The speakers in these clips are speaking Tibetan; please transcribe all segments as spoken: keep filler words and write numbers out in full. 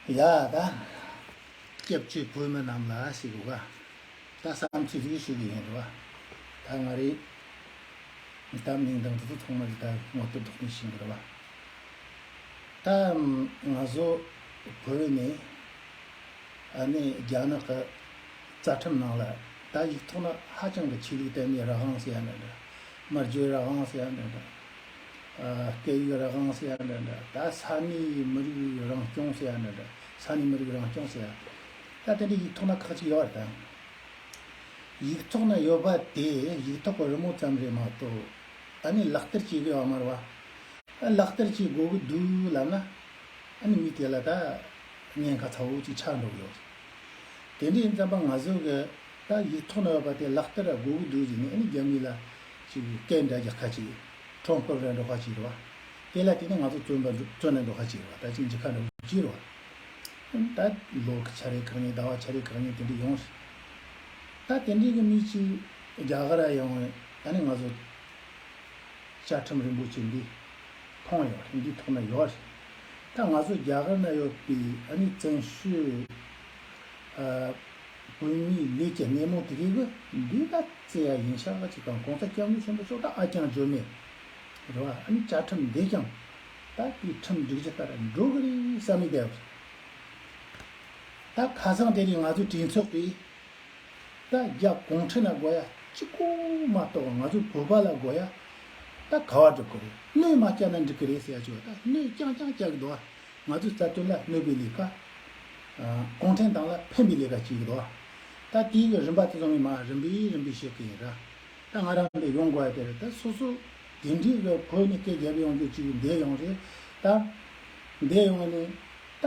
ཡ་ད། སྐྱབས་བཅོལ་བོད་མི་རྣམས་ལ་ཞེས་གོ་ག་ད་བསམ་ཚུལ་ཞིག་ཞུ་གི་ཡིན་རེད་བ། ད་ང་རེད། ད་མིང་དང་འདི་ཚོ་ཚང་མ་ལ་ད་ངོ་སྤྲོད་ཐོག་ནས་ཞུ་གི་རེད་བ། ད་ང་ཚོ་བོད་ནས་ཨ་ནི་རྒྱ་ནག་གི་རྩ་ཁྲིམས་ནང་ལ་ད་ཡིག་ཐོག་ན་ཧ་ཅང་གི་ཆོས་ལུགས་དད་མོས་རང་དབང་ཟེར་ཡ་འདྲ་འདྲ། སྨྲ་བརྗོད་རང་དབང་ཟེར་ཡ་འདྲ་འདྲ། ཨ། སྐད་ཡིག་རང་དབང་ཟེར་ཡ་འདྲ་འདྲ། ད་ས་གནས་མི་རིགས་རང་སྐྱོང་ཟེར་ཡ་འདྲ་འདྲ། ས་གནས་མི་རིགས་རང་སྐྱོང་ཟེར་ཡ། ད་དེ་འདྲའི་ཡིག་ཐོག་ན་ཁག་ཅིག་ཡོད་རེད་ད། ཡིག་ཐོག་ན་ཡོད་པ་དེ་ཡིག་ཐོག་གི་རི་མོ་ཙམ་རེད་མ་གཏོགས། ཨ་ནི་ལག་བསྟར་བྱེད་ཀྱི་ཡོད་མ་རེད་བ། ཨ། ལག་བསྟར་བྱེད་དགོས་ཀྱི་འདུག་ལབ་ན། ཨ་ནི་མི་དེ་ལ་ད་ཉེན་ཁ་ཚ་བོ་ཅིག་ཆགས་འགྲོ་གི་ཡོད། དེ་འདྲ་ཡིན་ཙམ་པ་ང་ཚོ་གི་ད་ཡིག་ཐོག་ན་ཡོད་པ་དེ་ལག་བསྟར་དགོས་ཀྱི་འདུག་ཟེར་ནས། ཨ་ནི་རྒྱ་མི་ལ་ཅིག་སྐད་འདྲ་རྒྱག་ཁ་ཅིག་ཁྲོམ་སྐོར་ར་འགྲོ་ཁ་ཅིག་རེད་བ། དེ་ལ་བརྟེན་ནས་ང་ཚོ་བཙོན་པ་བཙོན་ནས་འགྲོ་ཁ་ཅིག་རེད་བ། ད་ཅིག་འཇིགས་ཁ་འདྲ་བོ་ཅིག་རེད་བ། ད་ལོ་གི་ཆ་རེ་ཁག་ཉིན་ཟླ་བ་ཆ་རེ་ཁག་ཉིན་དེ་འདྲ་ཡོང་། ད་དེ་འདྲའི་གི་མི་ཅིག་རྒྱ་གར་ཡོང་བས་ཨ་ནི་ང་ཚོ་བཅའ་ཁྲིམས་རིན་པོ་ཆེ་འདི་མཐོང་ཡོད་རེད། འདི་ཐོག་ན་ཡོད་རེད། ད་ང་ཚོ་རྒྱ་གར་ན་ཡོད་པའི་ཨ་ནི་བཙན་བྱོལ་ཨ་བོད་མིའི་ལས་ཀྱི་སྣེ་མོ་དེ་གའི་གི་འདི་ད་བརྩི་ཡ་ཡིན་ཤག་ཅིག་དང་གོང་ས་སྐྱབས་མགོན་ཆེན་པོ་མཆོག་ད་ཨ་ཅང་བརྗོད་མེད་རེད་བ། ཨ་ནི་བཅའ་ཁྲིམས་འདི་ཀྱང་ད་དེའི་ཁྲིམས་སྒྲིག་གཞི་ལྟར་འགྲོ་གི་རེད་བསམ་མི་བསྡད་པ་རེད། ད་ཁ་སང་དེ་རིང་ང་ཚོའི་གྲོས་ཚོགས་ཀྱིས་ད་རྒྱ་གུང་ཁྲན་ལ་དགོས་ཡ་གཅིག་པོ་མ་གཏོགས་ང་ཚོ་བོད་པ་ལ་དགོས་ཡ་ད་ག་བ་འགྲུབ་ཀྱི་རེད། གནོད་མ་བསྐྱལ་ན་འགྲིག་གི་རེད་ཟེར་ཡ་ཅིག་ཡོད། ད་གནོད་རྐྱང་རྐྱང་བསྐྱལ་གི་འདུག་ང་ཚོའི་རྩ་དོན་ལ་གནོད་པའི་ལས་ཀ། ཨ། གུང་ཁྲན་ཏང་ལ་ཕན་པའི་ལས་ཀ་བྱེད་ཀྱི་འདུག་ད་དེའི་གི་རིམ་པ་དེ་ཚང་མ་རིམ་པས་རིམ་པས་བཤད་ཀྱི་ཡིན་ར། ད་ང་རང་འདི་ཡོང་དགོས་ཡ་དེ་རེད། ད་སོ་སོ་དེ་འདྲའི་གི་བོད་ནས་སྐད་རྒྱབ་ཡོང་རྒྱུ་ཅིག་འདས་ཡོང་རེད། ད་འདས་ཡོང་ནས་ད་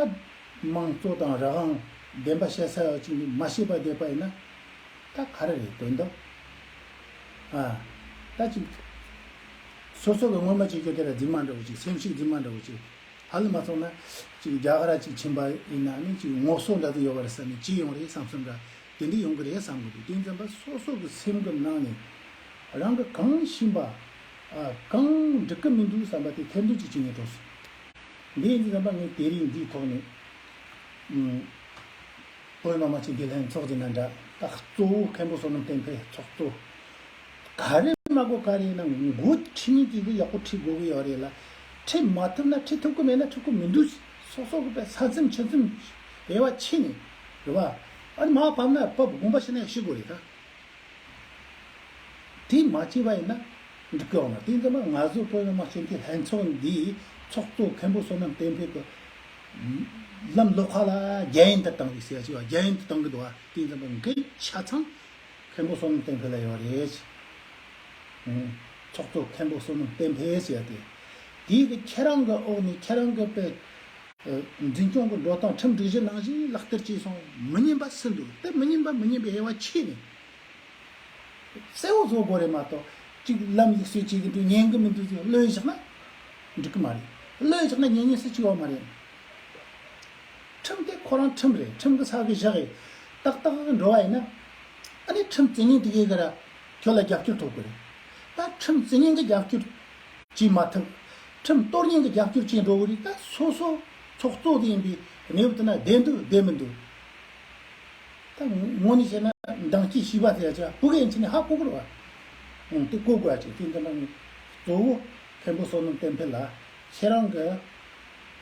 དམངས་གཙོ་དང་རང་དབང་བདེན་པ་བཤད་ས་ཅིག་མ་ཤེས་པ་བསྡད་པ་ཡིན་ན་ད་ག་རེ་རེད་དོན་དུ། ཨ། ད་ཅིག་སོ་སོ་གི་སྔོན་མ་ཅིག་གི་དེ་ར་རྫུན་མ་འདྲ་བོ་ཅིག་སེམས་ཤུགས་རྫུན་མ་འདྲ་བོ་ཅིག་ཧ་ལས་མ་སོང་ན་ཅིག་རྒྱ་གར་ཅིག་ཕྱིན་པ་ཡིན་ན་ནི་ཅིག་ངོ་སོ་འདྲ་དུ་ཡོད་པ་རེད་བསམ་ནས་ཅི་ཡོང་རེད་བསམ་བསམ་འདྲ་དེ་འདྲ་ཡོང་གི་རེད་བསམ་གི་འདུག་དེ་ཙམ་པ་སོ་སོ་གི་སེམས་གི་ནང་ནས་རང་གི་གང་ཤེས་པ། ཨ། གང་འགྲིག་གི་མི་འདུག་བསམ་པ་དེ་ཐེར་འདོན་ཅིག་བྱེད་ངེས་འགྲོ་སོང་། འདི་ཡིན་དུས་ཙམ་པ་ངས་དེ་རིང་འདིའི་ཐོག་ནས། ཨུམ། བོད་མི་མང་སྤྱི་འཐུས་ལྷན་ཚོགས་ཀྱི་ནང་འདྲ། ད་གཙོ་བོ་མཁན་པོ་བསོད་ནམས་བསྟན་འཕེལ་ཚོགས་གཙོ། ག་རེ་མ་གོ་ག་རེ་ཡིན་ན་འགོ་ཁྲིད་མཁན་དེ་གི་ཡག་པོ་ཁྲིད་དགོས་ཀྱི་ཡོད་རེད་ལ། ཁྲིད་མ་ཐུབ་ན་ཁྲིད་ཐུབ་ཀྱི་མེད་ན་ཁྲིད་དགོས་མི་འདུག་སོ་སོ་གི་པའི་ས་མཚམས་ཆུ་མཚམས་དབྱེ་བ་ཕྱེ་ནས་རེད་བ། ཨ་ནི་མར་བབས་ན་བབས་དགོངས་པ་ཞུ་ན་ཡང་ཞུ་དགོས་རེད་ད། དེ་མ་བྱས་པ་ཡིན་ན་འགྲིག་གི་ཡོད་མ་རེད། དེ་ཙམ་པ་ང་ཚོ་བོད་མི་མང་སྤྱི་འཐུས་ལྷན་ཚོགས་འདིའི་ཚོགས་གཙོ་མཁན་པོ་བསོད་ནམས་བསྟན་འཕེལ་གྱི་ལམ་ལོགས་ཁ་ལ་རྒྱ་ཡན་དུ་བཏང་བའི་ཟེར་ཡ་ཅིག་ཡོད། རྒྱ་ཡན་དུ་བཏང་གི་འདུག་བ། དེ་ཙམ་པ་འགན་ཆ་ཚང་མཁན་པོ་བསོད་ནམས་བསྟན་འཕེལ་ལ་ཡོད་རེད། ཨང་། ཚོགས་གཙོ་མཁན་པོ་བསོད་ནམས་བསྟན་འཕེལ་ཟེར་ཡ་དེ། དེའི་གི་ཁྱེད་རང་གི་འོག་ནས་ཁྱེད་རང་གི་པའི་འཛིན་སྐྱོང་གི་འགྲོ་སྟངས་ཁྲིམས་སྒྲིག་གཞི་ནང་བཞིན་ལག་བསྟར་བྱས་སོང་། མི་ཉན་པ་སུ་འདུག་དེ་མི་ཉན་པ་མི་ཉན་པའི་དབྱེ་བ་ཕྱེ་ནས། གསལ་བོ་བཟོ་དགོས་རེད་མ་གཏོགས། གཅིག་ལམ་ཡིག་སྲོལ་བྱེད་ཀྱི་འདུག་ཉན་གི་མི་འདུག་ཅེས་གློད་བཞག་ན་འགྲིག་གི་མ་རེད། གློད་བཞག་ན་ཉན་ཉན་སུ་གཅིག་ཡོད་མ་རེད། ཁྲིམས་དེ་ཁོ་རང་ཁྲིམས་རེད། ཁྲིམས་ཀྱི་ས་གི་བཞག་གི་ཏག་ཏག་འགྲོ་བ་ཡིན་ན། ཨ་ནི་ཁྲིམས་བརྩི་ཉན་དེ་གའི་གི་ར་ཁྱོད་ལ་རྒྱབ་སྐྱོར་ཐོབ་གི་རེད། ད་ཁྲིམས་བརྩི་ཉན་གི་རྒྱབ་སྐྱོར་བྱེད་མ་ཐུབ། ཁྲིམས་གཏོར་ཉན་གི་རྒྱབ་སྐྱོར་བྱེད་འགྲོ་གི་རེད། ད་སོ་སོ་ཚོགས་གཙོ་དེ་ཡིན་པའི་གནས་བབ་དེ་ན་བསྡད་འདུག་བསྡད་མི་འདུག་ད་དངོས་གནས་བཤད་ན་འདང་སྐྱེས་ཤིས་པ་ཟེར་ཡ་ཅིག་ཕུག་གི་ཡིན་ཕྱིན་ནས་ཧ་གོ་གི་རེད་བ། ཨང་། དེ་གོ་དགོས་ཡ་ཅིག་དེ་འདི་ནང་གཙོ་བོ་མཁན་པོ་བསོད་ནམས་བསྟན་འཕེལ་ལགས་ཁྱེད་རང་གི་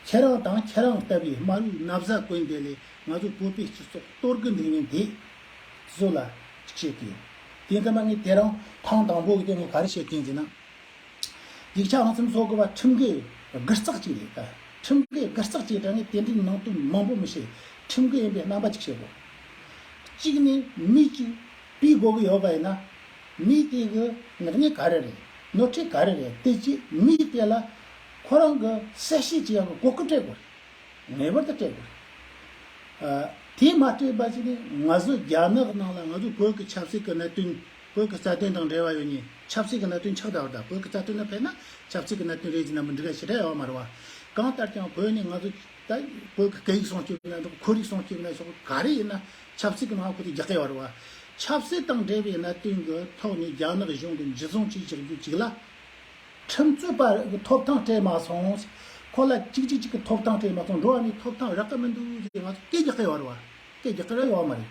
ཁྱེད་རང་དང་ཁྱེད་རང་ལྟ་བུའི་དམར་པོའི་ན་བཟའ་གོན་བསྡད་ལས་ང་ཚོ་བོད་པའི་སྤྱི་ཚོགས་གཏོར་གི་འདུག་ཉིན་དེ་ཚོ་ལ་ཅིག་བཤད་ཀྱི་ཡོད། དེ་འདི་ནང་ངས་དེ་རིང་ཐེངས་དང་པོ་གི་དེ་ངས་ག་རེ་བཤད་ཀྱི་ཡིན་ཟེར་ན། ཡིག་ཆ་ཨང་ཚུན་བཟོ་དགོས་པ་ཁྲིམས་འགལ་དགུ་རྩག་ཅིག་རེད་ད། ཁྲིམས་འགལ་དགུ་རྩག་ཅིག་དྲངས་ནས་དེ་འདྲའི་ནང་དོན་མང་པོ་མི་བཤད། ཁྲིམས་འགལ་ཡིན་པའི་རྣམ་པ་ཅིག་བཤད་དགོས། གཅིག་ནི་མི་གཅིག་སྤུས་དགོས་ཀྱི་ཡོད་པ་ཡིན་ན། མི་དེ་གི་ངག་ཉེས་ག་རེ་རེད། ནོར་འཁྲུལ་ག་རེ་རེད། དེ་གཅིག་མི་དེ་ལ་ཁོ་རང་གི་གསལ་བཤད་བྱེད་ཡག་གི་གོ་སྐབས་སྤྲད་དགོས་རེད། ངེས་པར་དུ་སྤྲད་དགོས། ཨ། དེ་མ་སྤྲད་པ་ཞིག་ནི་ང་ཚོ་རྒྱ་ནག་ནང་ལ་ང་ཚོ་བོད་ཀྱི་ཆབ་སྲིད་ཀྱི་གནད་དོན། བོད་ཀྱི་རྩ་དོན་དང་འབྲེལ་བ་ཡོད་ནི་ཆབ་སྲིད་ཀྱི་གནད་དོན་ཆགས་བསྡད་པ་དང་། བོད་ཀྱི་རྩ་དོན་ལ་ཕན་ན་ཆབ་སྲིད་ཀྱི་གནད་དོན་རེད་ཟེར་ན་མི་འགྲིག་ག་ཞེ་དྲག་ཡོད་མ་རེད་བ། གང་ལྟར་ཀྱང་བོད་ནི་ང་ཚོ་ད་བོད་ཀྱི་སྐད་ཡིག་སྲུང་སྐྱོབ་ན་འགྲོ། ཁོར་ཡུག་སྲུང་སྐྱོབ་ན་ཆོག་ག་རེ་ཡིན་ན་ཆབ་སྲིད་ཀྱི་ནང་ཁུལ་དུ་རྒྱག་གི་ཡོད་རེད་བ། ཆབ་སྲིད་དང་འབྲེལ་བའི་གནད་དོན་གྱི་ཐོག་ནས་རྒྱ་ནག་གཞུང་གི་འཇུ་བཟུང་བྱས་བཞག་རྒྱུ་ཅིག་ལ། ཁྲིམས་རྩོད་པ་གི་ཐོབ་ཐང་སྤྲད་མ་སོང་། ཁོ་ལ་གཅིག་གཅིག་གཅིག་གི་ཐོབ་ཐང་སྤྲད་མ་སོང་། འགྲོ་བ་མིའི་ཐོབ་ཐང་རག་གི་མི་འདུག་ཟེར་ང་ཚོ་སྐད་རྒྱག་གི་ཡོད་རེད་བ། སྐད་རྒྱག་གི་རེད་ཡོད་མ་རེད།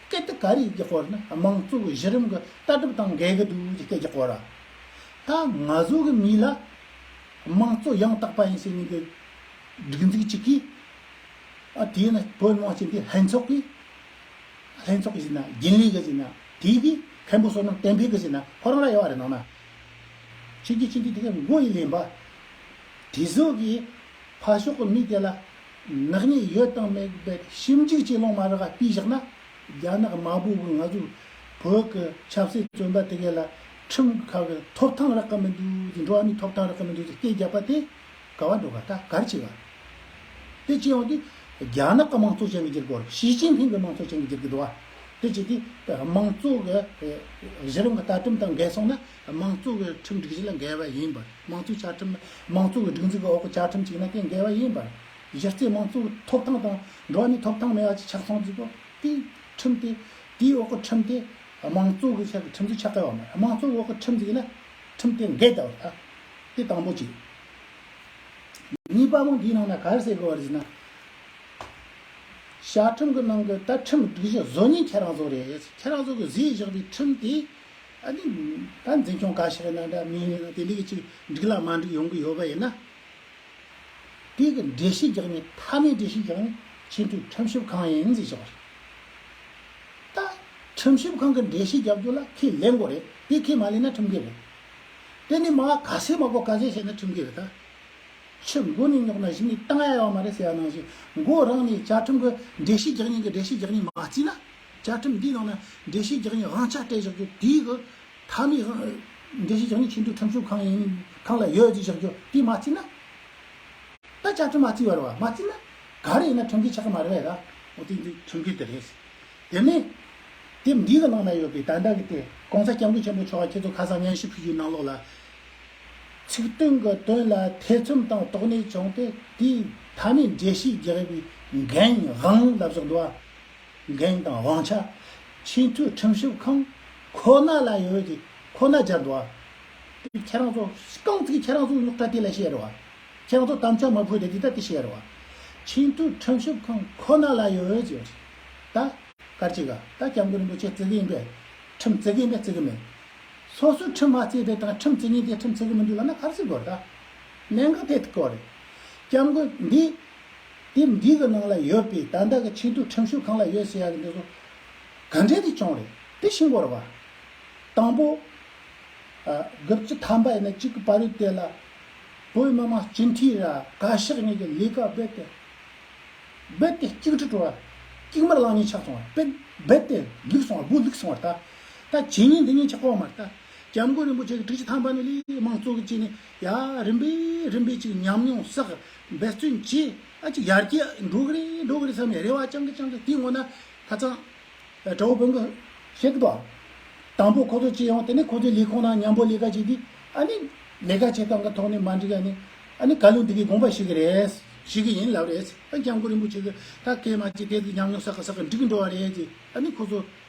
སྐད་དེ་ག་རེ་རྒྱག་གི་ཡོད་རེད་ན། དམངས་གཙོ་གི་གཞི་རིམ་གི་ལྟ་གྲུབ་དང་འགལ་གི་འདུག་ཟེར་སྐད་རྒྱག་གི་ཡོད་རེད། ད་ང་ཚོ་གི་མི་ལ་དམངས་གཙོ་ཡང་དག་པ་ཡིན་ཟེར་མཁན་གི་སྒྲིག་འཛུགས་གཅིག་གིས། ཨ། དེས་ན་བོད་མི་མང་སྤྱི་འཐུས་ལྷན་ཚོགས་ཀྱིས། ལྷན་ཚོགས་ཀྱི་ཟེར་ན། རྒྱུན་ལས་ཀྱི་ཟེར་ན། དེ་གི་མཁན་པོ་བསོད་ནམས་བསྟན་འཕེལ་གྱི་ཟེར་ན། ཁོ་རང་ར་ཡོད་རེད་ནང་ན། ཕྱི་རྒྱལ་སྤྱི་འཐུས་དེ་གའི་མགོ་ཡི་ལེན་པ། དེ་ཚོ་གིས་ཕར་ཕྱོགས་ཀྱི་མི་དེ་ལ་ནག་ཉེས་ཡོད་དང་མེད་པའི་ཞིབ་འཇུག་བྱེད་ལོང་མ་རག་པ་སྤེལ་བཞག་ན། རྒྱ་ནག་དམར་པོ་གིས་ང་ཚོ་བོད་ཀྱི་ཆབ་སྲིད་བཙོན་པ་དེ་གའི་ལ་ཁྲིམས་ཁག་གི་ཐོབ་ཐང་རག་གི་མི་འདུག་ཟེར། འགྲོ་བ་མིའི་ཐོབ་ཐང་རག་གི་མི་འདུག་ཟེར་སྐད་རྒྱབ་པ་དེ། ག་བ་འགྲོ་ག་ད་ག་རེ་བྱེད་ག་དེ་བྱེད་ཡོང་དུས་རྒྱ་ནག་གི་དམངས་གཙོ་ཅན་གྱི་འགྱུར་དགོས་རེད། ཞི་ཅིན་ཕིང་གི་དམངས་གཙོ་ཅན་གྱི་འགྱུར་གི་འདུག་བ། དེ་བྱེད་དུས་དམངས་གཙོ་གི་གཞི་རིམ་གྱི་ལྟ་གྲུབ་དང་འགལ་སོང་ན། དམངས་གཙོ་གི་ཁྲིམས་སྒྲིག་གཞི་ལ་འགལ་བ་ཡིན་པ། དམངས་གཙོའི་བཅའ་ཁྲིམས། དམངས་གཙོ་གི་སྒྲིག་འཛུགས་ཀྱི་འོག་གི་བཅའ་ཁྲིམས་བྱས་ན་དེ་འགལ་བ་ཡིན་པ། གཞི་རྩའི་དམངས་གཙོ་གི་ཐོབ་ཐང་དང་འགྲོ་བ་མིའི་ཐོབ་ཐང་མེད་པ་ཅིག་ཆགས་སོང་ཟིག་གོ་དེའི་ཁྲིམས་དེ། དེའི་འོག་གི་ཁྲིམས་དེ་དམངས་གཙོ་གི་ཆ་གི་ཁྲིམས་སུ་ཆགས་གི་ཡོད་མ་རེད། དམངས་གཙོ་གི་འོག་གི་ཁྲིམས་ཟིག་ཡིན་ན་ཁྲིམས་དེ་འགལ་ད་བ་ད། དེ་དང་པོ་གཅིག་གཉིས་པ་བོ་འདིའི་ནང་ན་ག་རེ་ཟེར་དགོས་པ་རེད་ཟེར་ན། བཅའ་ཁྲིམས་ཀྱི་ནང་གི་ད་ཁྲིམས་སྒྲིག་གཞི་བཟོ་མཁན་ཁྱེད་རང་ཚོ་རེད། ཁྱེད་རང་ཚོ་གིས་བཟོས་བཞག་པའི་ཁྲིམས་དེ། ཨ་ནི་ད་འཛིན་སྐྱོང་བཀའ་ཤག་ཡིན་ན་འདྲ། མི་ཡིན་ན་དེ་འདྲ་གི་ཅིག་འགྲིག་ལ་མ་འགྲིག་ཡོང་གི་ཡོད་པ་ཡིན་ན། དེ་གི་འགྲེལ་བཤད་རྒྱག་མཁན། མཐའ་མའི་འགྲེལ་བཤད་རྒྱག་མཁན་ཆེས་མཐོའི་ཁྲིམས་ཞིབ་ཁང་ཡིན་ཟེར་བཞག་པ་རེད། ད་ཁྲིམས་ཞིབ་ཁང་གི་འགྲེལ་བཤད་རྒྱབ་རྒྱུ་ལ་ཁས་ལེན་དགོས་རེད། དེ་ཁས་མ་ལེན་ན་ཁྲིམས་འགལ་རེད། དེ་ནི་མ་ག་ཚད་མ་གོ་ག་ཚད་བྱས་ན་ཁྲིམས་འགལ་རེད་ད། ཆུ་མགོ་ནས་རྙོག་ན་གཞི་ནས་བཏང་ཡ་ཡོད་མ་རེད་ཟེར་ཡ་ནང་བཞིན། མགོ་རང་ནས་བཅའ་ཁྲིམས་ཀྱི་འགྲེལ་བཤད་རྒྱག་མཁན་གྱིས་འགྲེལ་བཤད་རྒྱག་མཁན་མ་བརྩིས་ན། བཅའ་ཁྲིམས་འདིའི་ནང་ན་འགྲེལ་བཤད་རྒྱག་མཁན་དབང་ཆ་སྤྲད་བཞག་རྒྱུ་དེའི་གི་མཐའ་མའི་དབང་། འགྲེལ་བཤད་རྒྱག་མཁན་ཆེས་མཐོའི་ཁྲིམས་ཞིབ་ཁང་ཡིན། ཁང་ལ་ཡོད་ཅེས་བཞག་རྒྱུ་དེ་མ་བརྩིས་ན། ད་བཅའ་ཁྲིམས་མ་བརྩིས་པ་རེད་བ། མ་བརྩིས་ན་ག་རེ་ཡིན་ན་ཁྲིམས་འགལ་ཆགས་ཀྱི་མ་རེད་པས། ད་འོ་དེ་འདི་ཁྲིམས་འགལ་དེ་རེད། དེ་ནས་དེབ་འདི་གི་ནང་ན་ཡོད་པའི་ད་ལྟ་གི་དེ་གོང་ས་སྐྱབས་མགོན་ཆེན་པོ་མཆོག་ཁྱེད་ཚོ་ཁ་སང་སྙན་ཞུ་ཕུལ་རྒྱུའི་ནང་ལོགས་ལ། ཚིག་དོན་གྱི་དོན་ལ་ཐེ་ཚོམ་དང་དོགས་གནས་བྱུང་སྟེ། དེའི་མཐའ་མའི་འགྲེལ་བཤད་རྒྱག་པའི་འགན་དབང་ལབ་བཞག་འདུག་བ། འགན་དང་དབང་ཆ་ཆེས་མཐོའི་ཁྲིམས་ཞིབ་ཁང་ཁོ་ན་ལ་ཡོད་དེ་ཁོ་ན་སྦྱར་འདུག་བ། ཁྱེད་རང་ཚོ་རྐང་ཚིག་ཁྱེད་རང་ཚོའི་རྙོག་དྲ་དེ་ལ་བཤད་རེད་བ། ཁྱེད་རང་ཚོ་དམ་བཅའ་མ་ཕུལ་དེ་དེ་ལྟ་དེ་བཤད་རེད་བ། ཆེས་མཐོའི་ཁྲིམས་ཞིབ་ཁང་ཁོ་ན་ལ་ཡོད་ཅེས་རེད། ད་གར་ཅིག་ག་ད་སྐྱབས་མགོན་རིན་པོ་ཆེ་བརྩི་གི་ཡིན་པས། ཁྲིམས་བརྩི་གི་ཡིན་པས་བརྩི་གི་མེད། སོ་སོའི་ཁྲིམས་མ་བརྩིས་པའི་དང་ཁྲིམས་བརྩི་མཁན་དེ་ཁྲིམས་བརྩི་གི་མི་འདུག་ལབ་ན་ག་རེ་ཟེར་དགོས་རེད་ད། གནད་འགག་དེ་ཐུག་གི་རེད། སྐྱབས་མགོན་འདི། དེབ་འདི་གི་ནང་ལ་ཡོད་པའི་ད་ལྟ་གི་ཆེས་མཐོའི་ཁྲིམས་ཞིབ་ཁང་ལ་ཡོད་ཟེར་ཡ་གི་འདི་ཚོ་ག་འདྲས་དེ་བྱུང་རེད། དེ་ཤེས་དགོས་རེད་བ། དང་པོ། ཨ། དགུ་བཅུ་ཐམ་པ་ཡིན་ན་གཅིག་གི་བར་དུ་དེ་ལ་བོད་མི་མང་སྤྱི་འཐུས་ར་བཀའ་ཤག་གཉིས་ཀྱི་ལས་ཀ་རྦད་དེ། རྦད་དེ་གཅིག་སྒྲིལ་འགྲོ་བ། གཅིག་མར་ལངས་ཉེན་ཆགས་སོང་བ། རྦད་རྦད་དེ་ལུག་སོང་བ། སྦོ་ལུག་སོང་བ་ད། ད་བྱས་ཉེན་འདི་ཉེན་ཆགས་པ་མ་རེད་ད། སྐྱབས་མགོན་རིན་པོ་ཆེ་གི་དྲུག་ཅུ་ཐམ་པ་ནས་ལས་དམངས་གཙོ་གི་བྱས་ནས་ཡ་རིམ་པས་རིམ་པས་ཅིག་ཉམས་མྱོང་བསགས། འབད་བརྩོན་བྱས། ཨ་ཅིག་ཡར་རྒྱས་འགྲོ་གི་རེད་འགྲོ་གི་རེད་བསམ་ནས་རེ་བ་བཅང་གི་བཅང་གི་དེའི་སྔོན་ན་ཁ་སང་དགྲ་བོ་བོན་གྱིས་བཤད་གི་འདུག་དང་པོ་ཁོ་ཚོ་བྱས་ཡོང་། དེ་ནས་ཁོ་ཚོའི་ལས་ཁུངས་ནང་མཉམ་པོ་ལས་ཀ་བྱས་དུས། ཨ་ནི་ལས་ཀ་བྱེད་སྟངས་ཀྱི་ཐོག་ནས་མ་འགྲིག་ཨ་ནི། ཨ་ནི་བཀའ་བློན་འདི་གིས་དགོངས་པ་ཞུ་གི་རེད། ཞུ་གི་ཡིན་ལབ་རེད། ཨ་སྐྱབས་མགོན་རིན་པོ་ཆེ་གིས་ད་སྐད་མ་བྱས་དེ་ཉམས་མྱོང་བསགས་གི་བསགས་གི་འགྲིག་འགྲོ་བ་རེད་ཅེས། ཨ་ནི་ཁོ་ཚོ་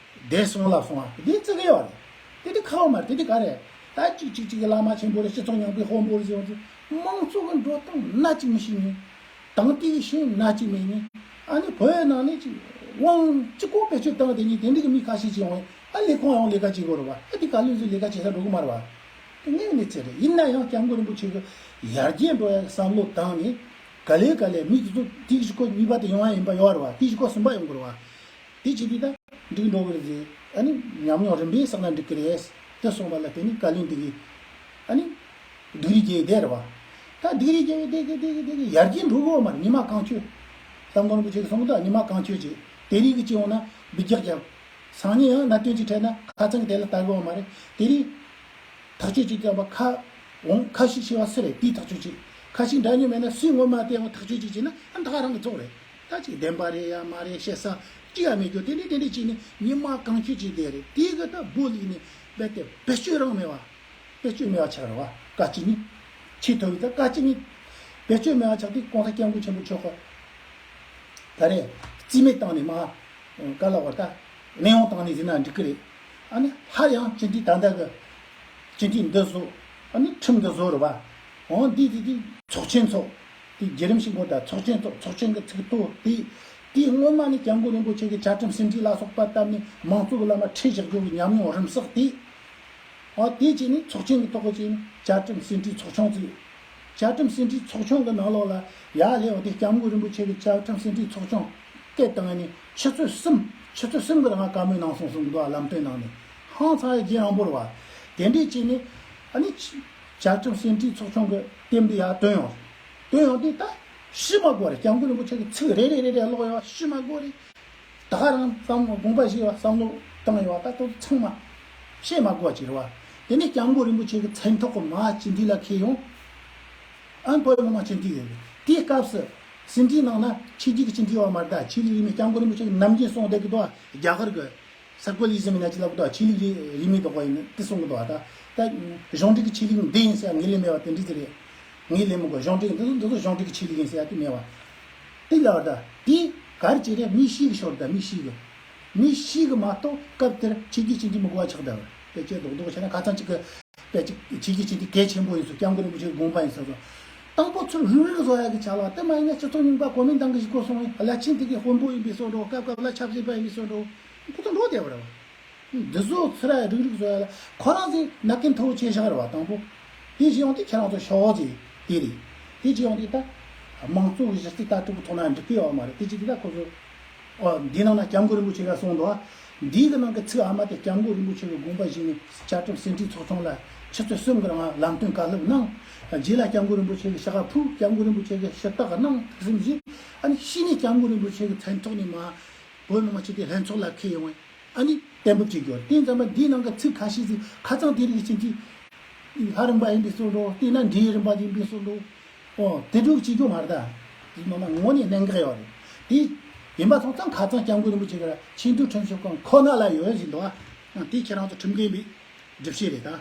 བསྡད་སོང་ལབ་སོང་བ། དེ་བརྩི་གི་ཡོད་རེད། དེ་དེ་ཁག་པོ་མ་རེད། དེ་དེ་ག་རེད། ད་གཅིག་གཅིག་གཅིག་གི་བླ་མ་ཆེན་པོ་རེད། སྤྱི་ཚོགས་ཉམས་པའི་དཔོན་པོ་རེད་ཟེར་བ་ཚོ། དམངས་གཙོ་གི་འགྲོ་སྟངས་སྣ་གཅིག་མི་ཤེས་མཁན། དང་དེ་གི་ཤེས་ཡོན་སྣ་གཅིག་མེད་མཁན། ཨ་ནི་བོད་ནང་ནས་ཅིག་དབང་གཅིག་པོ་བེད་སྤྱོད་བཏང་བསྡད་མཁན་དེ་འདྲ་གི་མི་ཁ་ཤས་ཅིག་ཡོང་བས། ཨ་ལས་ཁུངས་ཡོང་ལས་ཀ་བྱེད་དགོས་རེད་བ། ཨ་དེ་བཀའ་བློན་ཚོས་ལས་ཀ་བྱེད་ས་འགྲོ་གི་མ་རེད་བ། དེ་དངོས་གནས་ཚེ་རེད། ཡིན་ན་ཡང་སྐྱབས་མགོན་རིན་པོ་ཆེ་གི་ཡར་རྒྱས་འགྲོ་ཡག་བསམ་བློ་བཏང་ནས། ག་ལེ་ག་ལེ་མི་དེ་ཚོ་དེ་གཞུག་གུ་གཉིས་པ་དེ་ཡོང་ཡ་ཡིན་པ་ཡོད་རེད་བ། དེ་གཞུག་གུ་གསུམ་པ་ཡོང་དགོས་རེད་བ། དེ་བྱེད་དུས་ད་འགྲིག་འགྲོ་གི་རེད་ཟེར། ཨ་ནི་ཉམས་མྱོང་རིམ་པས་བསགས་ན་འགྲིག་གི་རེད། དེ་གསུངས་པ་ལ་དེ་ནི་བཀའ་བློན་དེ་གིས་ཨ་ནི་སྡུག་རུས་བརྒྱབ་བསྡད་རེད་བ། ད་སྡུག་རུས་བརྒྱབ་བསྡད་གི་བསྡད་གི་བསྡད་གི་ཡར་རྒྱས་འགྲོ་གི་ཡོད་མ་རེད། ཉི་མ་གང་འཁྱོལ། སྐྱབས་མགོན་རིན་པོ་ཆེ་གིས་གསུངས་གི་འདུག་ཉི་མ་གང་འཁྱོལ་ཅིག་དེ་རིང་གི་ཅིག་ཡོང་ན་འབུད་རྒྱག་རྒྱབ། སང་ཉིན་ཡང་གནད་དོན་ཅིག་འཕྲད་ན་ཁ་ཚང་གི་དེ་ལ་ལྟ་གི་ཡོད་མ་རེད། དེ་རིང་ཐག་གཅོད་ཅིག་བརྒྱབ་པ་ཁ་འོང་ཁ་ཞིག་ཤེས་པ་སུ་རེད། དེའི་ཐག་གཅོད་ཅིག་ཁ་ཞིག་འདྲ་མཉམ་མེད་ན་སུས་ངོ་མ་བལྟས་ཡང་ཐག་གཅོད་ཅིག་བྱས་ན་ཨ་ད་ག་རང་གི་ཚོགས་རེད། ད་ཅིག་བདེན་པ་རེད་ཡ་མ་རེད་བཤད་ས་ཅི་ཡང་མེད་རྒྱུ་དེ་འདྲས་དེ་འདྲས་བྱས་ནས་ཉི་མ་གང་འཁྱོལ་ཅིག་བསྡད་རེད། དེའི་གི་ད་སྦོ་ལུག་ནས་རྦད་དེ་བེད་སྤྱོད་རང་མེད་བ། བེད་སྤྱོད་མེད་པ་ཆགས་རེད་བ། བཀའ་སྤྱི་གཉིས། ཆེས་མཐོ་བའི་ད་བཀའ་སྤྱི་གཉིས་བེད་སྤྱོད་མེད་པ་ཆགས་དུས་གོང་ས་སྐྱབས་མགོན་ཆེན་པོ་མཆོག་གིས་ད་རེས་རྩིས་མེད་བཏང་ནས་མ་ག་ལ་བར་ད་གླེང་བ་བཏང་ནས་ཟིན་ན་འགྲིག་གི་རེད། ཨ་ནི་སླར་ཡང་སྤྱི་འཐུས་ད་ལྟ་གི་སྤྱི་འཐུས་འདི་བཟོ། ཨ་ནི་ཁྲིམས་འདི་བཟོ་རེད་བ། འོ་འདི་འདི་འདི་ ཚོགས་ཆེན་ཚོགས། དེ་བརྒྱུད་རིམ་ཞིག་འགོད་ད་ཚོགས་ཆེན་ཚོགས། ཚོགས་ཆེན་གྱི་ཚིག་ཐོ་དེ། དེའི་སྔོན་མ་ནས་སྐྱབས་མགོན་རིན་པོ་ཆེ་གི་བཅའ་ཁྲིམས་ཟིན་བྲིས་ལ་སོགས་པ་བཏབ་ནས་མང་གཙོ་གི་ལམ་ལ་ཁྲིད་བཞག་རྒྱུ་གི་ཉམས་མྱོང་རིམ་བསགས་དེ། ཨ་དེ་བྱས་ནས་ཚོགས་ཆེན་གྱི་ཐོག་གི་བྱས་ནས་བཅའ་ཁྲིམས་ཟིན་བྲིས་ཚོགས་ཆུང་བཙུགས། བཅའ་ཁྲིམས་ཟིན་བྲིས་ཚོགས་ཆུང་གི་ནང་ལོགས་ལ་ཡར་སླེབས་པ་དེ་སྐྱབས་མགོན་རིན་པོ་ཆེ་གི་བཅའ་ཁྲིམས་ཟིན་བྲིས་ཚོགས་ཆུང་སྐད་བཏང་ནས་ཆུ་ཚོད་གསུམ། ཆུ་ཚོད་གསུམ་གྱི་རིང་བཀའ་མོལ་གནང་སོང་གསུང་གི་འདུག་ལམ་སྟོན་གནང་ནས་ཧང་སང་ཡ་རྒྱུན་རིང་པོ་རེད་བ། དེ་འདྲས་བྱས་ནས་ཨ་ནི་བཅའ་ཁྲིམས་ཟིན་བྲིས་ཚོགས་ཆུང་གི་དེབ་འདི་ཡར་བཏོན་ཡོང་། བཏོན་ཡོང་དུས་ད་ཤི་མ་དགོས་རེད། སྐྱབས་མགོན་རིན་པོ་ཆེ་གི་ཚིག་རེ་རེ་རེ་རེ་ཀློག་ཡོང་ཤི་མ་དགོས་རེད། ད་ག་རང་བསམ་བློ་དགོངས་པ་བཞེས་པ་བསམ་བློ་བཏང་ཡོད་པ་ད་དུང་ཚང་མ་བཤད་མ་དགོས་པ་ཅིག་རེད་བ། དེ་ནས་སྐྱབས་མགོན་རིན་པོ་ཆེ་གི་མཚན་ཐོག་གི་མ་སྤྱི་འཐུས་ལ་འཁེལ་ཡོང་། ཨ་ནི་བོད་མི་མང་སྤྱི་འཐུས་ཡོད་རེད། དེའི་སྐབས་སུ་ཟིན་བྲིས་ནང་ན་ཆོས་བརྒྱུད་ཀྱི་སྤྱི་འཐུས་ཡོད་མ་རེད། ད་ཆོས་ལུགས་རིས་མེད་སྐྱབས་མགོན་རིན་པོ་ཆེ་གི་ནམ་རྒྱུན་གསུངས་བསྡད་ཀྱི་འདུག་རྒྱ་གར་གྱི་སེ་ཀུ་ལ་རི་ཟམ་ཡིན་ན་ཅི་ལབ་ཀྱི་འདུག་ཆོས་ལུགས་རིས་རིས་མེད་འདུག་པ་ཡིན་ན་དེ་གསུང་གི་འདུག་ད་ད་གཞུང་འབྲེལ་གྱི་ཆོས་ལུགས་འདི་ཡིན་ཟེར་ངས་ལེན་མེད་པ་དེ་འདྲ་ཟེར་རེད། ངས་ལེན་མི་དགོས། གཞུང་འབྲེལ་འདི་ཚོ་འདི་ཚོ་གཞུང་འབྲེལ་གྱི་ཆོས་ལུགས་ཡིན་ཟེར་ཡ་དེ་མེད་པ། དེ་ལ་བ་ད་དེ་ག་རེ་བྱས་རེད། མི་ཤི་གི་ཤོར་ད་མི་ཤི་གི་མི་ཤི་གི་མ་གཏོགས་སྐབས་དེར་ཆོས་བརྒྱུད་སྤྱི་འཐུས་མི་དགོས་པ་ཆགས་ད་བ། དེ་ཅི་རྡོག་རྡོག་བྱས་ན་ཁ་ཚང་གཅིག་གི་དཔེ་གཅིག་ཆོས་བརྒྱུད་སྤྱི་འཐུས་གལ་ཆེན་པོ་ཡིན་སོང་། སྐྱབས་མགོན་རིན་པོ་ཆེའི་དགོངས་པ་ཡིན་ས་སོང་། དང་པོ་ཚུར་རུག་རུག་བཟོ་ཡ་གི་ཆ་ལ་དེ་མ་ཡིན་ན་སྤྱི་ཚོགས་རྙིང་པ་གོ་མིན་ཏང་གི་ཞིག་གོ་སོང་བས་བླ་ཆེན་དེ་གའི་དཔོན་པོ་ཡིན་པའི་སོ་འགྲོ། སྐབས་སྐབས་ལ་ཆབ་སྲིད་པ་ཡིན་པའི་སོ་འགྲོ། ཁོ་ཚོ་འགྲོ་བསྡད་པ་རེད་བ། འདི་ཚོ་ཚུར་རུག་རུག་བཟོ་ཡ་ལ་ཁོ་རང་ཚོའི་ན་ཀིན་མཐོ་བོ་ཆེ་བཞག་རེད་བ། དང་པོ་དེ་བཞིན་ཡོང་དུས་ཁྱེད་རང་ཚོ་ཤོག་ཅིག་དེ་རེད། དེ་བཞིན་ཡོང་དུས་ད་དམངས་གཙོ་གི་གཞི་རྩའི་ལྟ་གྲུབ་ཀྱི་ཐོག་ན་འགྲིག་གི་ཡོད་མ་རེད། དེ་བྱས་དུས་ད་ཁོ་ཚོ་ཨོ་འདི་ནང་ན་སྐྱབས་མགོན་རིན་པོ་ཆེ་ག་གསུངས་འདུག་ཨ། འདིའི་གི་ནང་གི་ཚིག་ཨ་མ་དེ་སྐྱབས་མགོན་རིན་པོ་ཆེ་གི་དགོངས་པ་བཞེས་ནས་བཅའ་ཁྲིམས་ཟིན་བྲིས་ཚོགས་ཆུང་ལ་ཆུ་ཚོད་གསུམ་གི་རིང་ལམ་སྟོན་བཀའ་སློབ་གནང་། རྗེས་ལ་སྐྱབས་མགོན་རིན་པོ་ཆེ་གི་ཕྱག་ཕུལ། སྐྱབས་མགོན་རིན་པོ་ཆེ་གི་ཞུ་དག་གནང་། དེ་ཙམ་བཞིན་ཨ་ནི་ཤི་ནས་སྐྱབས་མགོན་རིན་པོ་ཆེ་གི་མཚན་ཐོག་ནས་མ་བོད་མི་མང་སྤྱི་འཐུས་ལྷན་ཚོགས་ལ་འཁེལ་ཡོང་བས། ཨ་ནི་གཏན་འབེབས་བྱེད་དགོས། དེ་ཙམ་པ་འདིའི་ནང་གི་ཚིག་ཁ་ཤས་ཤིག་ཁ་ཚང་དེ་རིགས་ཀྱི་ཅིག་ལྷ་རམས་པ་ཡིན་པའི་བཟོ་འདྲ། དེ་ན་འདྲེ་རམས་པ་ཡིན་པའི་བཟོ་འདྲ། ཨོ་དེ་འདྲ་བྱེད་རྒྱུ་མ་རེད་ད། དེ་ནང་ན་དངོས་གནས་གནད་འགག་ཡོད་རེད། དེ་ཡིན་པ་སོང་ཙང་ཁ་ཚང་སྐྱབས་མགོན་རིན་པོ་ཆེ་གི་ཆེས་མཐོའི་ཁྲིམས་ཞིབ་ཁང་ཁོ་ན་ལ་ཡོད་བཞིན་འདུག་ཨ། དེ་ཁྱེད་རང་ཚོ་ཁྲིམས་འགལ་བའི་སྒྲུབ་བྱེད་རེད་ད།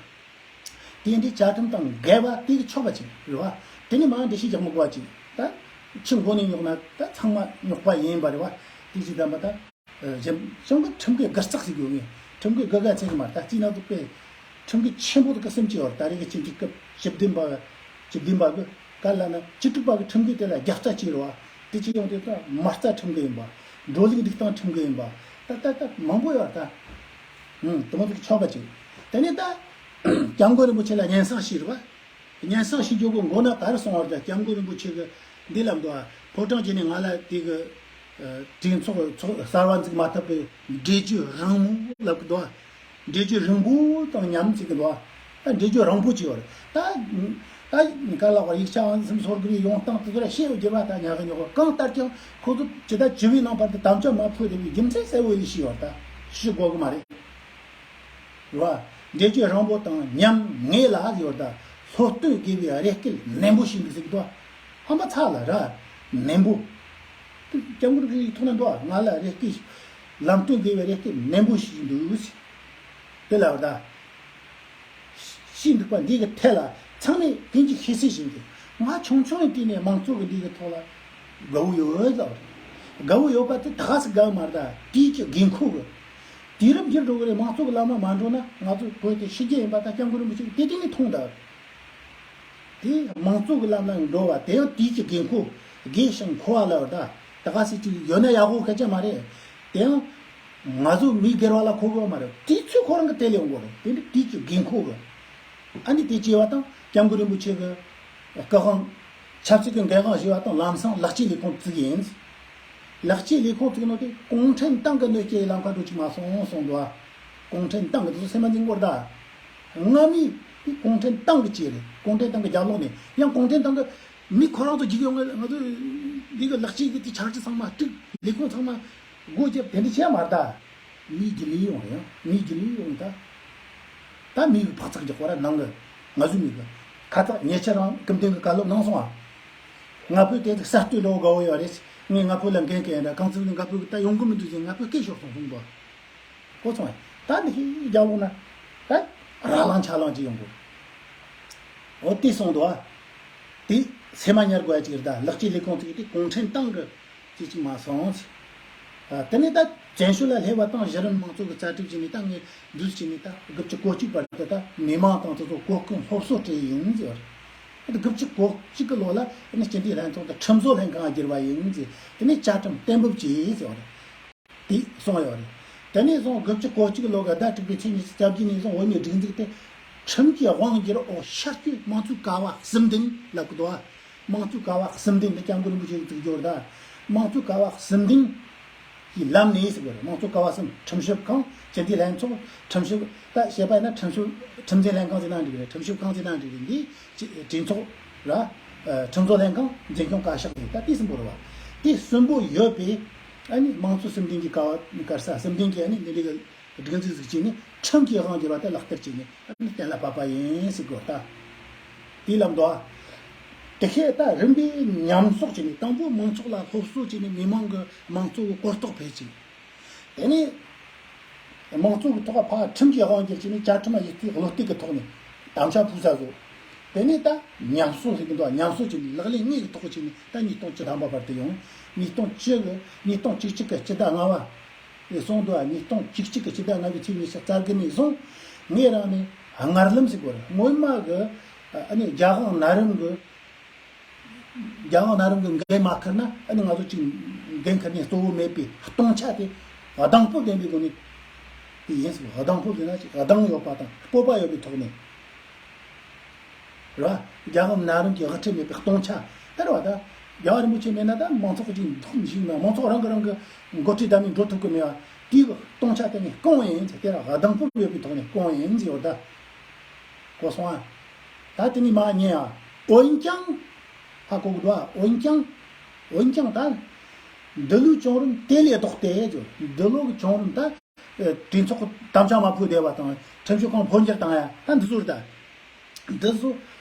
དེ་འདྲའི་བཅའ་ཁྲིམས་དང་འགལ་བ་དེ་གི་ཆོག་པ་ཅིག་རེད་བ། དེ་ནི་མ་འགྲེལ་བཤད་རྒྱག་མི་དགོས་པ་ཅིག་ད། ཆུ་མགོ་ནས་རྙོག་ན་ད་ཚང་མ་རྙོག་པ་ཡིན་པ་རེད་བ། དེ་ཅི་ཙམ་པ་ད། གཞན་གཞན་གྱི་ཁྲིམས་འགལ་དགུ་རྩག་ཟིག་ཡོད་ངེས། ཁྲིམས་འགལ་དགུ་ག་ཚད་གི་མ་ད་རྩིས་ན་ཐུག་པས། ཁྲིམས་འགལ་ཆེན་པོ་དག་གི་སེམས་ཀྱི་བར་ད་རེས་ཀྱི་སྤྱི་འཐུས་སྐབས་བཅུ་བདུན་པ། བཅུ་བདུན་པ་གི་ག་ལ་ན་བཅུ་དྲུག་པ་གི་ཁྲིམས་འགལ་དེ་ལ་རྒྱབ་རྩ་བྱས་རེད་བ། དེ་ཅི་ཡོང་དེ་ད་མ་རྩ་ཁྲིམས་འགལ་ཡིན་པ། འགྲོ་ལུགས་སྒྲིག་སྟངས་ཁྲིམས་འགལ་ཡིན་པ། ད་ད་ད་མང་པོ་ཡོད་ད། ཧུམ་དེ་མོ་ཟིག་ཆོག་ག་ཅིག་དེ་ནས་ད་སྐྱབས་མགོན་རིན་པོ་ཆེ་ལ་སྙན་སེང་ཞུས་རེད་བ། སྙན་སེང་ཞུ་རྒྱུ་གི་མགོ་ན་ག་རེ་སོང་བར་དུ་སྐྱབས་མགོན་རིན་པོ་ཆེ་གི་འདི་ལབ་འདུག་ཨ། ཕོ་བྲང་གི་ནས་ང་ལ་དེ་གི་གྲོས་ཚོགས་ཚོགས་གསར་བ་འཛུགས་མ་ཐུབ་པའི་འགྲེལ་བརྗོད་རིང་མོ་ལབ་གི་འདུག་ཨ། འགྲེལ་བརྗོད་རིང་པོ་དང་ཉམས་ཚིག་གི་འདུག་ཨ། ད་འགྲེལ་བརྗོད་རིང་པོ་ཅིག་ཡོད་རེད་ད། ད་ག་ལ་བར་ཡིག་ཆ་ཨང་སུམ་སོར་གི་ཡོང་སྟངས་དེ་ཚོ་ལ་བཤད་ཡོད་རྒྱུ་བ་ད་ཉག་གི་ཉོག་གི་གང་ལྟར་ཀྱང་ཁོ་ཚོ་ཇི་ལྟར་བཅུ་བའི་ནང་བར་དུ་དམ་བཅའ་མ་ཕུལ་བའི་རྒྱུ་མཚན་གསལ་བོ་ཡིན་ཞིག་ཡོད་རེད་ད། ཞུ་དགོས་གི་མ་རེད། རེད་བ། འགྲེལ་བརྗོད་རིང་པོ་དང་ཉམས་ངེས་ལ་ཡོད་ད། སློབ་སྟོན་དགོས་པའི་རེ་སྐུལ་ནན་པོ་ཞིག་འདུག་ཟེར་གི་འདུག་ཨ་མ་ཚ་ལ་ར། ནན་པོ། སྐྱབས་མགོན་རིགས་ཐོག་ན་འདུག་ང་ལ་རེ་སྐུལ། ལམ་སྟོན་དགོས་པའི་རེ་སྐུལ་ནན་པོ་ཞིག་འདུག་ཟེར། དེ་ལ་ཡོད་ད། ཞིག་འདུག་པ་འདི་གི་ཐད་ལ་ཚང་མས་ཀུན་གྱིས་ཤེས་གསལ་བཞིན་དུ་ང་ཆུང་ཆུང་ཡིན་དུས་ནས་དམངས་གཙོ་གི་འདི་གི་ཐོག་ལ་དགའ་བོ་ཡོད་ལ། དགའ་བོ་ཡོད་པ་དེ་ད་ག་སེ་དགའ་མ་རེད་ད། དུས་ཀྱི་དགོས་མཁོ་གི། དུས་རབས་འགྱུར་འགྲོ་གི་རེད། མང་གཙོ་གི་ལམ་ལ་མ་འགྲོ་ན་ང་ཚོ་བོད་དེ་ཤི་རྒྱུ་ཡིན་པ་ད་སྐྱབས་མགོན་རིན་པོ་ཆེ་གིས་དེ་དུས་ནས་མཐོང་ད། དེ་དམངས་གཙོ་གི་ལམ་ལ་འགྲོ་བ་དེ་ཡང་དུས་ཀྱི་དགོས་མཁོ། དགོས་ཤིང་མཁོ་བ་ལ་ད་ད་ག་སེ་ཅིག་ཡོད་ན་ཡག་པོ་སྐད་ཆ་མ་རེད། དེ་ཡང་ང་ཚོ་མི་སྒེར་བ་ལ་མཁོ་གི་མ་རེད། དུས་ཚོད་ཁོ་རང་གི་དེ་ལས་འོང་གི་རེད། དེ་འདྲ་དུས་ཀྱི་དགོས་མཁོ་གི། ཨ་ནི་དེ་བྱས་པ་དང་སྐྱབས་མགོན་རིན་པོ་ཆེ་གི་སྐུ་དབང་ཆབ་སྲིད་ཀྱི་འགན་དབང་ཞུས་པ་དང་ལམ་སང་ལེགས་སྐྱེས་ལས་ཁུངས་བཙུགས་ཡིན། ལེགས་སྐྱེས་ལས་ཁུངས་བཙུགས་ནོ་དེ་གུང་ཁྲན་ཏང་གི་གནོད་སྐྱེལ་ལམ་ཁ་འགྲོ་ཅིག་མ་སོང་གསུངས་འདུག་ཨ། གུང་ཁྲན་ཏང་གི་དེ་ཚོ་སེམས་མ་འཛིན་དགོས་ད། སྔ་མའི་དེ་གུང་ཁྲན་ཏང་གི་ཅིག་རེད། གུང་ཁྲན་ཏང་གི་རྒྱབ་ལོགས་ནས་ཡང་གུང་ཁྲན་ཏང་གི་མི་ཁོ་རང་ཚོ་འཇིག་ཡོང་ངེས། ང་ཚོ་འདི་གི་ལེགས་སྐྱེས་ཀྱི་དེ་འཆར་གཞི་ཚང་མ་དཀྲུགས། ལས་ཁུངས་ཚང་མ་སྒོ་བརྒྱབ་དེ་འདྲ་བྱས་མ་རེད་ད། མིའི་རྒྱུ་ལས་ཡོང་རེད། ཡང་མིའི་རྒྱུ་ལས་ཡོང་ད། ད་མི་གི་བག་ཚགས་རྒྱག་པ་ར་ནང་གི་ང་ཚོ་མི་གི་ཁ་ཚག་ཉེ་ཆར་རང་སྐུ་མདུན་གི་བཀའ་སློབ་གནང་སོང་ཨ། ང་ཕོད་དེ་གསར་གཏོད་འགྲོ་དགའ་བོ་ཡོད་རེད། ངས་ང་ཕོད་ལ་འགན་འཁྱེར་ཡིན་ད། གང་ཚེ་ང་ཕོད་གི་ད་ཡོང་གི་མི་འདུག་ཟེར་ང་ཕོད་སྐད་ཤོར་སོང་གསུངས་པ། གོ་སོང་ཨ། ད་འདི་ཤི་རྒྱག་ལོང་ན་ད་ར་ལང་ཆ་ལང་ཅིག་ཡོང་གོ། འོ་དེ་སོང་འདུག་ཨ། དེ་སེམས་མ་ཉར་དགོས་ཡ་ཅིག་རེད་ད། ལེགས་སྐྱེས་ལས་ཁུངས་ཚིག་དེ་གུང་ཁྲན་ཏང་གི་ཅི་ཅིག་མ་སོང་། ཨ། དེ་ནས་ད་བཙན་བྱོལ་ལ་སླེབས་པ་དང་གཞི་རིམ་དམངས་གཙོ་གི་རྩ་ཁྲིམས་བྱས་ནས་ད་ངས་འདུས་བྱས་ནས་ད་དགུ་བཅུ་གོ་གཅིག་བར་དུ་ད་མི་མང་དང་དེ་ཚོ་གོ་སྐོན་སློབ་གསོ་སྤྲད་ཡིན་ཟེར། དགུ་བཅུ་གོ་གཅིག་གི་ལོ་ལ་ནི་སྤྱི་འཐུས་ལྷན་ཚོགས་དེ་ཁྲིམས་བཟོ་ལྷན་ཁང་བསྒྱུར་བ་ཡིན་ཟེར། དེ་ནས་བཅའ་ཁྲིམས་གཏན་འབེབས་བྱས་ཟེར་བ་རེད། དེ་གསུངས་ཡོད་རེད། དེ་ནས་བཟུང་དགུ་བཅུ་གོ་གཅིག་ལོ་གི་ཟླ་དྲུག་པའི་ཚེས་ཉི་ཤུ་རྩ་བརྒྱད་ཉིན་བཟུང་བོད་མིའི་སྒྲིག་འཛུགས་དེ་ཁྲིམས་ཀྱི་དབང་བསྒྱུར་འོག་ཤར་བསྐྱོད་དམངས་གཙོའི་ཀ་བ་གསུམ་ལྡན་ལབ་གི་འདུག་ཨ། དམངས་གཙོའི་ཀ་བ་གསུམ་ལྡན་དེ་སྐྱབས་མགོན་རིན་པོ་ཆེས་བཙུགས་རྒྱུ་རེད་ད། དམངས་གཙོའི་ཀ་བ་གསུམ་ལྡན་གྱི་ལམ་ནས་ཟེར་དགོས་རེད། དམངས་གཙོའི་ཀ་བ་གསུམ། ཁྲིམས་ཞིབ་ཁང་། སྤྱི་འཐུས་ལྷན་ཚོགས། ཁྲིམས་ཞིབ། ད་བཤད་པ་ཡིན་ན་ཁྲིམས་ཞིབ་ཁྲིམས་འཛིན་ལྷན་ཁང་ཟེར་ན་འགྲིག་རེད། ཁྲིམས་ཞིབ་ཁང་ཟེར་ན་འགྲིག་རེད། འདི་གྲོས་ཚོགས་ར། ཁྲིམས་བཟོ་ལྷན་ཁང་། འཛིན་སྐྱོང་བཀའ་ཤག་རེད། ད་དེ་གསུམ་པོ་རེད་བ། དེ་གསུམ་པོ་ཡོད་པའི་ཨ་ནི་དམངས་གཙོ་གསུམ་ལྡན་གྱི་ཀ་བ་གར་ས་གསུམ་ལྡན་གྱི་ཨ་ནི་འདི་འདྲའི་གི་སྒྲིག་འཛུགས་ཟིག་བྱས་ནས་ཁྲིམས་ཀྱི་དབང་བསྒྱུར་བ་དེ་ལག་བསྟར་བྱས་ནས་ཨ་ནི་གཏན་ལ་ཕབ་པ་ཡིན་ཟེར་དགོས་ད། དེའི་ལམ་དུ་དེ་ཤེས་ད་རིམ་པས་ཉམས་གསོག་བྱས་ནས། དང་པོ་མང་ཚོགས་ལ་སློབ་གསོ་བྱས་ནས་མི་མང་གི་དམངས་གཙོ་གི་གོ་རྟོགས་འཕེལ་བྱས། དེ་ནས་དམངས་གཙོ་གི་ཐོག་ཕར་ཁྲིམས་ཀྱི་དབང་བསྒྱུར་བྱས་ནས་བཅའ་ཁྲིམས་ལ་ཡིག་ཚད་བློ་གཏད་ཀྱི་ཐོག་ནས་དམ་བཅའ་ཕུལ་ས་བཟོ། དེ་ནས་ད་ཉམས་གསོ་ཟེར་གྱི་འདུག་ཉམས་གསོ་བྱས་ནས་ལག་ལེན་དངོས་ཀྱི་ཐོག་བྱས་ནས་ད་ཉིས་སྟོང་བཅུ་ཐམ་པ་བར་དུ་ཡོང་། ཉིས་སྟོང་བཅུ་གི་ཉིས་སྟོང་བཅུ་གཅིག་གི་སྤྱི་ཟླ་ལྔ་པ། ལས་སོང་དུ་ཉིས་སྟོང་བཅུ་གཅིག་གི་ཕྱི་ཟླ་ལྔ་པའི་ཚེས་ཉི་ཤུ་རྩ་དགུ་ནས་བཟུང་ངས་རང་ནས་སྔར་ལམ་ཟེར་དགོས་རེད། སྔོན་མ་གི་ཨ་ནི་རྒྱ་གར་ནང་རིམ་གི་རྒྱ་གར་ནང་རིམ་གི་འགན་མ་ཁུར་ན་ཨ་ནི་ང་ཚོ་ཅིག་འགན་ཁུར་ནས་གཙོ་བོ་མེད་པའི་སྟོང་ཆ་དེ་གདེང་སྤོབས་ལྡན་པའི་སྒོ་ནས་དེ་ཡིན་ཟེར། གདེང་སྤོབས་ལྡན་ན་ཅིག་གདེང་ཡོད་པ་དང་སྤོབས་པ་ཡོད་པའི་ཐོག་ནས། རེད་བ། རྒྱལ་ཁབ་ནང་རིམ་གྱི་དབུ་ཁྲིད་མེད་པའི་སྟོང་ཆ་དེ་རེད་བ། ད་རྒྱལ་བ་རིན་པོ་ཆེ་མེད་ན་ད་མང་ཚོགས་ཀྱི་འདུག་མི་ཞིག་ན་མང་ཚོགས་རང་གི་རང་གི་འགོ་ཁྲིད་བདམས་ནས་འགྲོ་ཐུབ་ཀྱི་མེད་བ། དེའི་སྟོང་ཆ་དེ་ནས་སྐོང་ཡིན་ཟེར། དེ་ར་གདེང་སྤོབས་ཡོད་པའི་ཐོག་ནས་སྐོང་ཡིན་ཟེར་བ་ད། གོ་སོང་ཨ། ད་དེ་ནས་མ་ཉན་ཨ། འོན་ཀྱང་། ཧ་གོ་གི་འདུག་ཨ། འོན་ཀྱང་། འོན་ཀྱང་ད། འདི་ལོའི་བྱུང་རིམ་དེ་ལས་ལྡོག་སྟེ་ཟེར། འདི་ལོ་གི་བྱུང་རིམ་ད། གྲོས་ཚོགས་དམ་བཅའ་མ་ཕུལ་བསྡད་པ་དང་ཁྲིམས་ཞིབ་ཁང་འཕོ་འགྱུར་བཏང་ཡ་ད་འདི་ཚོ་རེད་ད། འདི་ཚོ་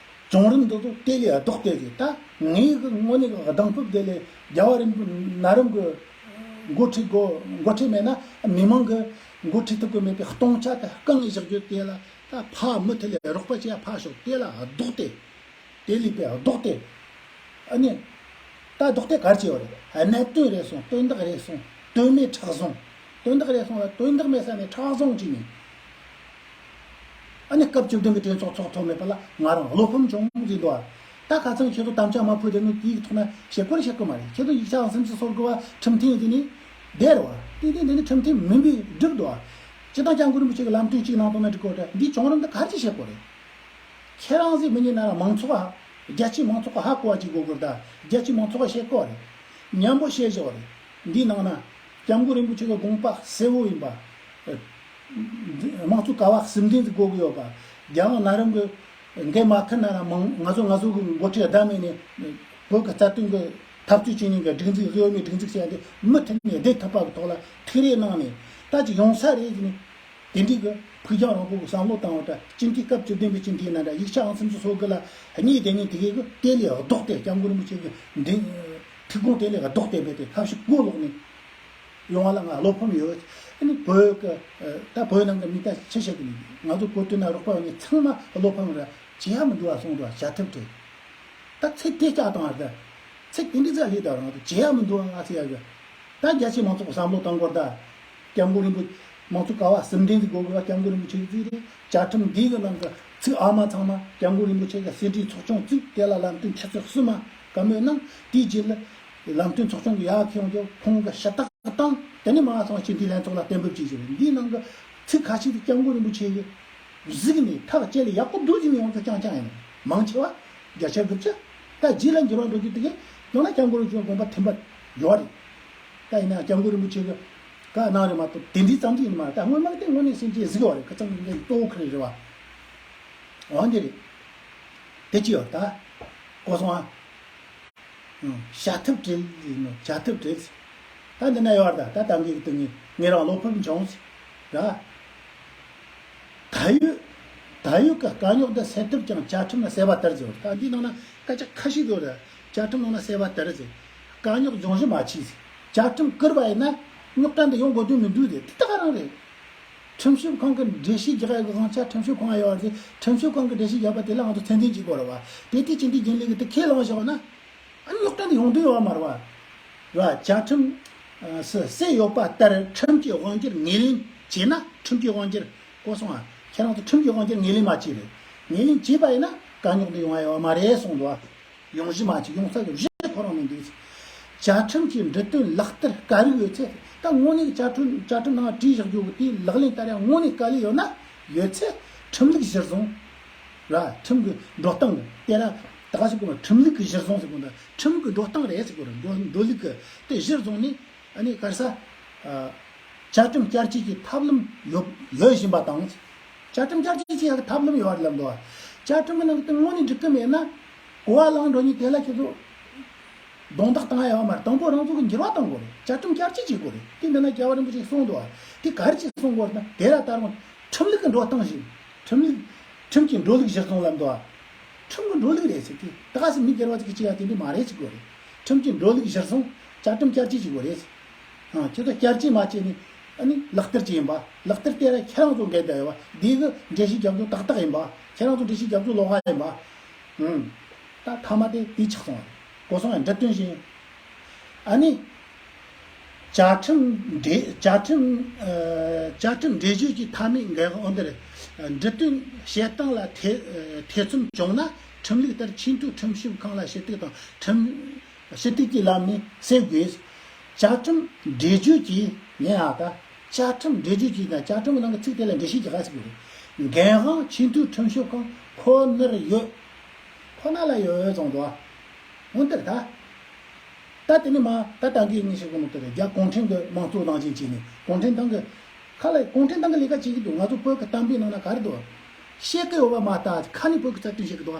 བྱུང་རིམ་འདི་ཚོ་དེ་ལས་ལྡོག་སྟེ་ཟེར། ད་ངའི་གི་དངོས་གནས་གི་གདེང་སྤོབས་དེ་ལས་རྒྱལ་བ་རིན་པོ་ནང་རིམ་གི་འགོ་ཁྲིད་དགོས། འགོ་ཁྲིད་མེད་ན་མི་མང་གི་འགོ་ཁྲིད་ཐུབ་ཀྱི་མེད་པའི་སྟོང་ཆ་དེ་བསྐང་ནས་བཞག་རྒྱུ་དེ་ལ་ད་ཕ་མུ་མཐུད་ལས་རོགས་པ་བྱེད་ཡ་ཕར་ཞོག་དེ་ལ་ལྡོག་སྟེ། དེ་ལས་པའི་ལྡོག་སྟེ། ཨ་ནི། ད་ལྡོག་སྟེ་ག་རེ་བྱས་ཡོད་རེད། གནད་དོན་རེ་སོང་། དོན་དག་རེ་སོང་། དོན་མེད་མཁྲེགས་བཟུང་། དོན་དག་རེ་སོང་ལ་དོན་དག་མེད་ས་ནས་མཁྲེགས་བཟུང་བྱས་ནས། ཨ་ནི་སྐབས་བཅུ་བདུན་གྱི་གྲོས་ཚོགས་ཚོགས་ཐུབ་མེད་པ་ལ་ང་རང་བློ་ཕམ་བྱུང་ཟིན་འདུག་ད་ཁ་སང་ཁྱེད་ཚོ་དམ་བཅའ་མ་ཕུལ་དེ་ནི་དེའི་ཐོག་ན་བཤད་དགོས་རེད་བཤད་དགོས་མ་རེད། ཁྱེད་ཚོ་ཡིག་ཆ་ཨང་སུམ་ཅུ་སོ་དགུ་བ་ཁྲིམས་མཐུན་ཡིན་དེ་ནི་བསྡད་རེད་བ། དེ་དེ་འདི་ནི་ཁྲིམས་མཐུན་མིན་པའི་སྒྲུབ་འདུག་སྤྱི་བཏང་སྐྱབས་མགོན་རིན་པོ་ཆེ་གི་ལམ་སྟོན་གཅིག་གནང་ཐུབ་ན་འགྲིག་གོ་ད། འདིའི་བྱུང་རིམ་འདི་ག་རེ་བྱས་བཤད་དགོས་རེད། ཁྱེད་རང་ཚོས་མི་ཉན་ན་ར་མང་ཚོགས་ཧ། རྒྱ་ཆེའི་མང་ཚོགས་ཧ་གོ་བ་ཅིག་དགོས་དགོས་ད། རྒྱ་ཆེའི་མང་ཚོགས་བཤད་གོ་རེད། མཉམ་པོ་བཤད་བཞག་རེད། འདིའི་ནང་ན་སྐྱབས་མགོན་རིན་པོ་ཆེ་གི་དགོངས་པ་གསལ་བོ་ཡིན་པ། དམངས་གཙོ་ཀ་བ་གསུམ་ལྡན་ཟིག་དགོས་གི་ཡོད་པ། རྒྱལ་དབང་ནང་རིམ་གི་འགན་མ་ཁུར་ན་ར་མང་ང་ཚོ་ང་ཚོ་གི་འགོ་ཁྲིད་བདམས་མེད་ནས་བོད་ཀྱི་རྩ་དོན་གི་འཐབ་རྩོད་བྱེད་མཁན་གི་སྒྲིག་འཛུགས་གཡོ་མའི་སྒྲིག་འཛུགས་ཟེར་ཡ་འདི་མུ་མཐུད་ནས་བསྡད་ཐུབ་པ་གི་ཐོག་ལ་ཐུགས་རེ་གནང་ནས་ད་ཅིག་ཡོང་ས་རེད་ཟེར་ནས། དེ་འདྲའི་གི་ཕུགས་རྒྱང་རིང་པོ་གི་བསམ་བློ་བཏང་བ་འདྲ། སྤྱི་འཐུས་སྐབས་བཅུ་བདུན་པའི་སྤྱི་འཐུས་ཡིན་ན་འདྲ། ཡིག་ཆ་ཨང་སུམ་ཅུ་སོ་དགུ་ལ་གཉིས་དེ་ནས་དེ་གའི་གི་དེ་ལས་ལྡོག་སྟེ་སྐྱབས་མགོན་རིན་པོ་ཆེ་གི་འདི་ཐུགས་དགོངས་དེ་ལས་ལྡོག་སྟེ་རྦད་དེ་ཐབས་ཤིག་གོ་ལོག་ནས་ཡོང་བ་ལ་ང་བློ་ཕམ་ཡོད། ཨ་ནི་བོད་གི་ད་བོད་ནང་གི་མི་ད་ཆི་བཤད་གི་ནི་ང་ཚོ་བོད་དོན་ན་རོགས་པ་ཡོང་ནས་ཚང་མ་བློ་ཕམ་ར་བྱེད་ཡ་མི་འདུག་ཨ་སོང་འདུག་ཨ། བྱ་ཐབས་བྲལ། ད་ཚིག་དེ་བསྐྱར་བཏང་བ་རེད། ཚིག་དེ་འདྲ་ཚ་ལྷིད་དང་རང་དུ་བྱེད་ཡ་མི་འདུག་ཨ་ཟེར་ཡ་གི། ད་རྒྱ་ཆེའི་མང་ཚོགས་ཀྱི་བསམ་བློ་བཏང་དགོས་ད། སྐྱབས་མགོན་རིན་པོ་མང་གཙོ་ཀ་བ་གསུམ་ལྡན་གྱི་སྒོ་གི་སྐྱབས་མགོན་རིན་པོ་ཆེ་གི་བརྩིས་རེད། བཅའ་ཁྲིམས་འདི་གི་ནང་གི་ཚིག་ཨ་མ་ཚང་མ་སྐྱབས་མགོན་རིན་པོ་ཆེ་གི་གསེར་ཁྲིའི་ཚོགས་ཆུང་བཙུགས། དེ་ལ་ལམ་སྟོན་ཆུ་ཚོད་གསུམ་མ་བཀའ་མོལ་གནང་། དེའི་རྗེས་ལ་ལམ་སྟོན་ཚོགས་ཆུང་གི་ཡག་ཁེ་ཡོང་རྒྱུ་ཁོང་གི་ཞུ་དག་བཏང་། དེ་ནས་མ་ཚང་སྤྱི་འཐུས་ལྷན་ཚོགས་ལ་གཏན་འབེབས་བྱས་ཟེར་རེད། འདིའི་ནང་གི་ཚིག་ཁ་ཤས་དེ་སྐྱབས་མགོན་རིན་པོ་ཆེ་གི་གཟིགས་ནས་ཐག་བཅད་ལ་ཡག་པོ་འདུག་ཟེར་ནས་ཡོང་ཚོ་རྐྱང་རྐྱང་ཡིན། མང་ཆེ་བ་བརྒྱ་ཆ་དགུ་བཅུ། ད་རྗེས་ལ་འགྱུར་བ་འགྲོ་རྒྱུ་དེ་གས་ཡང་ན་སྐྱབས་མགོན་རིན་པོ་ཆེའི་དགོངས་པ་མཐུན་པ་ཡོད་རེད། ད་ཡིན་ན་སྐྱབས་མགོན་རིན་པོ་ཆེ་གི་བཀའ་གནང་རེད་མ་གཏོགས་དེ་འདྲའི་ཙམ་ཞིག་ཡིན་མ་རེད། ད་སྔོན་མ་དེ་དངོས་གནས་སེམས་ཅན་གཟིགས་ཡོད་རེད། ཁ་ཚང་གི་གཙོ་བོ་ཁ་རེ་རེད་བ། འོ་འདི་རེད། དེ་ཅི་ཡོད་ད། གོ་སོང་ཨ། བྱ་ཐབས་བྲལ་ཡིན་ནོ། བྱ་ཐབས་བྲལ། ད་འདི་ན་ཡོད་ར། ད་ད་ངས་དེ་ངས་ངས་རང་བློ་ཕམ་བྱུང་ཟེར་ར། ད་ཡོད། ད་ཡོད་ཀྱི་དཀའ་རྙོག་འདི་སེལ་ཐབས་ཀྱང་བཅའ་ཁྲིམས་ལ་གསལ་བ་ལྟར་ཟེར། ད་འདི་ནང་ན་སྐད་ཆ་ཁ་ཤས་ཡོད་ར། བཅའ་ཁྲིམས་ནང་ན་གསལ་བ་ལྟར་ཟེར། དཀའ་རྙོག་འབྱུང་གཞི་མ་མཆིས་ཟེར། བཅའ་ཁྲིམས་བསྐུར་བ་ཡིན་ན་རྙོག་དྲ་འདི་ཡོང་དགོས་དོན་མི་འདུག་དེ་དེ་ད་ག་རང་རེད། ཁྲིམས་ཞིབ་ཁང་གི་འགྲེལ་བཤད་རྒྱག་ཡག་གི་དབང་ཆ་ཁྲིམས་ཞིབ་ཁང་ལ་ཡོད་རེད། ཁྲིམས་ཞིབ་ཁང་གི་འགྲེལ་བཤད་རྒྱག་པ་དེ་ལ་ང་ཚོ་མཚན་ལྡན་བྱེད་དགོས་རེད་བ། དེ་དུས་སྤྱི་འཐུས་རྒྱུན་ལས་ཀྱིས་དེ་ཁས་བླངས་བཞག་ན། ཨ་ནི་རྙོག་དྲ་འདི་ཡོང་དོན་ཡོད་མ་རེད་བ། ར། བཅའ་ཁྲིམས་སུ་གསལ་ཡོད་པ་ལྟར་ཁྲིམས་ཀྱི་དབང་སྒྱུར་ངོས་ལེན་བྱས་ན། ཁྲིམས་ཀྱི་དབང་སྒྱུར་གོ་སོང་ཨ། ཁྱེད་རང་ཚོ་ཁྲིམས་ཀྱི་དབང་སྒྱུར་ངོས་ལེན་མ་བྱས་རེད། ངོས་ལེན་བྱས་པ་ཡིན་ན་ དཀའ་རྙོག་འདི་ཡོང་ཡ་ཡོད་མ་རེད་གསུངས་འདུག་བ། ཡོང་གཞི་མ་ཅིག་ཡོང་ས་ཀྱི་གཞི་ཁོ་རང་ནས་འདུག་བཅའ་ཁྲིམས་ཀྱི་འབྲི་དོན་ལག་བསྟར་ག་རིགས་ཡོད་ཚེ། ད་དངོས་གནས་ཀྱི་བཅའ་ཁྲིམས་བཅའ་ཁྲིམས་ནང་བྲིས་བཞག་རྒྱུ་གི་དེའི་ལག་ལེན་བསྟར་ཡ་དངོས་གནས་དཀའ་ལས་ཡོད་ན་ཡོད་ཚེ། ཁྲིམས་ལུགས་གཞིར་བཟུང་ར། ཁྲིམས་ཀྱི་འགྲོ་སྟངས་དེ་ར། ད་ག་ཟེར་གོ་ཁྲིམས་ལུགས་ཀྱི་གཞིར་བཟུང་ཟེར་གོ་ད་ཁྲིམས་ཀྱི་འགྲོ་སྟངས་རེད་ཟེར་གོ་ར། འགྲོ་འགྲོ་ལུགས་ཀྱི་དེ་གཞིར་བཟུང་ནས། ཨ་ནི་ག་རེ་ཟ། ཨ། བཅའ་ཁྲིམས་བསྐྱར་བཅོས་ཀྱི་ཐབས་ལམ་ཡོད་ཡོད་བཞིན་པ་དང་། བཅའ་ཁྲིམས་བསྐྱར་བཅོས་བྱེད་ཡག་གི་ཐབས་ལམ་ཡོད་རེད་ལབ་འདུག་བཅའ་ཁྲིམས་ཀྱི་ནང་དུ་དངོས་གནས་འགྲིག་གི་མེད་ན། གོ་བ་བླངས་འགྲོ་ཉིན་དེ་ལ་ཁྱེད་ཚོ་རྡུང་རྡེག་བཏང་ཡ་ཡོད་མ་རེད། དང་པོ་རང་ཚོ་གི་འགྱུར་བ་གཏོང་དགོས་རེད། བཅའ་ཁྲིམས་བསྐྱར་བཅོས་བྱེད་དགོས་རེད། དེ་འདི་ན་རྒྱལ་བ་རིན་པོ་ཆེས་གསུངས་འདུག་དེ་ག་རེ་བྱས་གསུང་དགོས་རེད་ན། དེ་ར་ད་རུང་ཁྲིམས་ལུགས་ཀྱི་འགྲོ་སྟངས་ཤིག་ཁྲིམས་ལུགས། ཁྲིམས་ཀྱི་འགྲོ་ལུགས་གཞིར་བཟུང་ལབ་འདུག་ཁྲིམས་ཀྱི་འགྲོ་ལུགས་རེད་ཟེར་ཏེ། ད་ག་སེ་མི་སྒེར་བ་ཅིག་གིས་བྱས་ཡ་དེ་འདྲ་མ་རེད་ཟེར་དགོས་རེད། ཁྲིམས་ཀྱི་འགྲོ་ལུགས་གཞིར་བཟུང་བཅའ་ཁྲིམས་བསྐྱར་བཅོས་བྱེད་དགོས་རེད། ཨ། ཁྱེད་ཚོ་བསྐྱར་བཅོས་མ་བྱས་ནས། ཨ་ནི་ལག་བསྟར་བྱས་ཡིན་པ། ལག་བསྟར་དེ་ར་ཁྱེད་རང་ཚོ་འགལ་ཟླ་ཡོད་པ། འདི་གི་འགྲེལ་བཤད་རྒྱབ་རྒྱུ་ཏག་ཏག་ཡིན་པ། ཁྱེད་རང་ཚོ་འགྲེལ་བཤད་རྒྱབ་རྒྱུ་ལོག་པ་ཡིན་པ། ཨུམ། ད་མཐའ་མ་དེ་དེ་ཆགས་སོང་བ་རེད། གོ་སོང་ཡ། འབྲི་དོན་བཞིན། ཨ་ནི། བཅའ་ཁྲིམས་འགྲེལ། བཅའ་ཁྲིམས། ཨ། བཅའ་ཁྲིམས་འགྲེལ་བརྗོད་ཀྱི་མཐའ་མའི་འགན་དབང་འདིར། འབྲི་དོན་བཤད་སྟངས་ལ་ཐེ་ཐེ་ཚོམ་བྱུང་ན། ཁྲིམས་ལུགས་ལྟར་ཆེས་མཐོའི་ཁྲིམས་ཞིབ་ཁང་ལ་ཞུ་གཏུག་དང་། ཁྲིམས་ཞུ་གཏུག་གི་ལམ་ནས་སེལ་དགོས། བཅའ་ཁྲིམས་འགྲེལ་བརྗོད་ཀྱི། ཉན་ཨ་ད། བཅའ་ཁྲིམས་འགྲེལ་བརྗོད་ཀྱི་ན། བཅའ་ཁྲིམས་ནང་གི་ཚིག་དེ་ལ་འགྲེལ་བཤད་རྒྱག་ག་ཟེར་གི་རེད། འགན་དབང་ཆེས་མཐོའི་ཁྲིམས་ཞིབ་ཁང་ཁོ་ནར་ཡོད། ཁོ་ན་ལ་ཡོད་ཡོད་བཟང་འདུག་འོན་ཏེ་ད། ད་དེ་ནི་མ་ད་ད་གིན་ངས་བཤད་གོ་ནོ་དེ་རེད། རྒྱ་གུང་ཁྲན་གྱི་དམངས་གཙོ་ནང་བཞིན་བྱས་ནས། གུང་ཁྲན་ཏང་གི་ཁ་ལ་གུང་ཁྲན་ཏང་གི་ལས་ཀ་བྱེད་ཀྱི་འདུག་ང་ཚོ་བོད་ཀྱི་གཏམ་དཔེ་ནང་ན་ག་རེ་འདུག་བཤད་ཀྱི་ཡོད་པ་མ་ལྟ། ཁ་ནས་བོད་ཀྱི་རྩ་དོན་བཤད་ཀྱི་འདུག་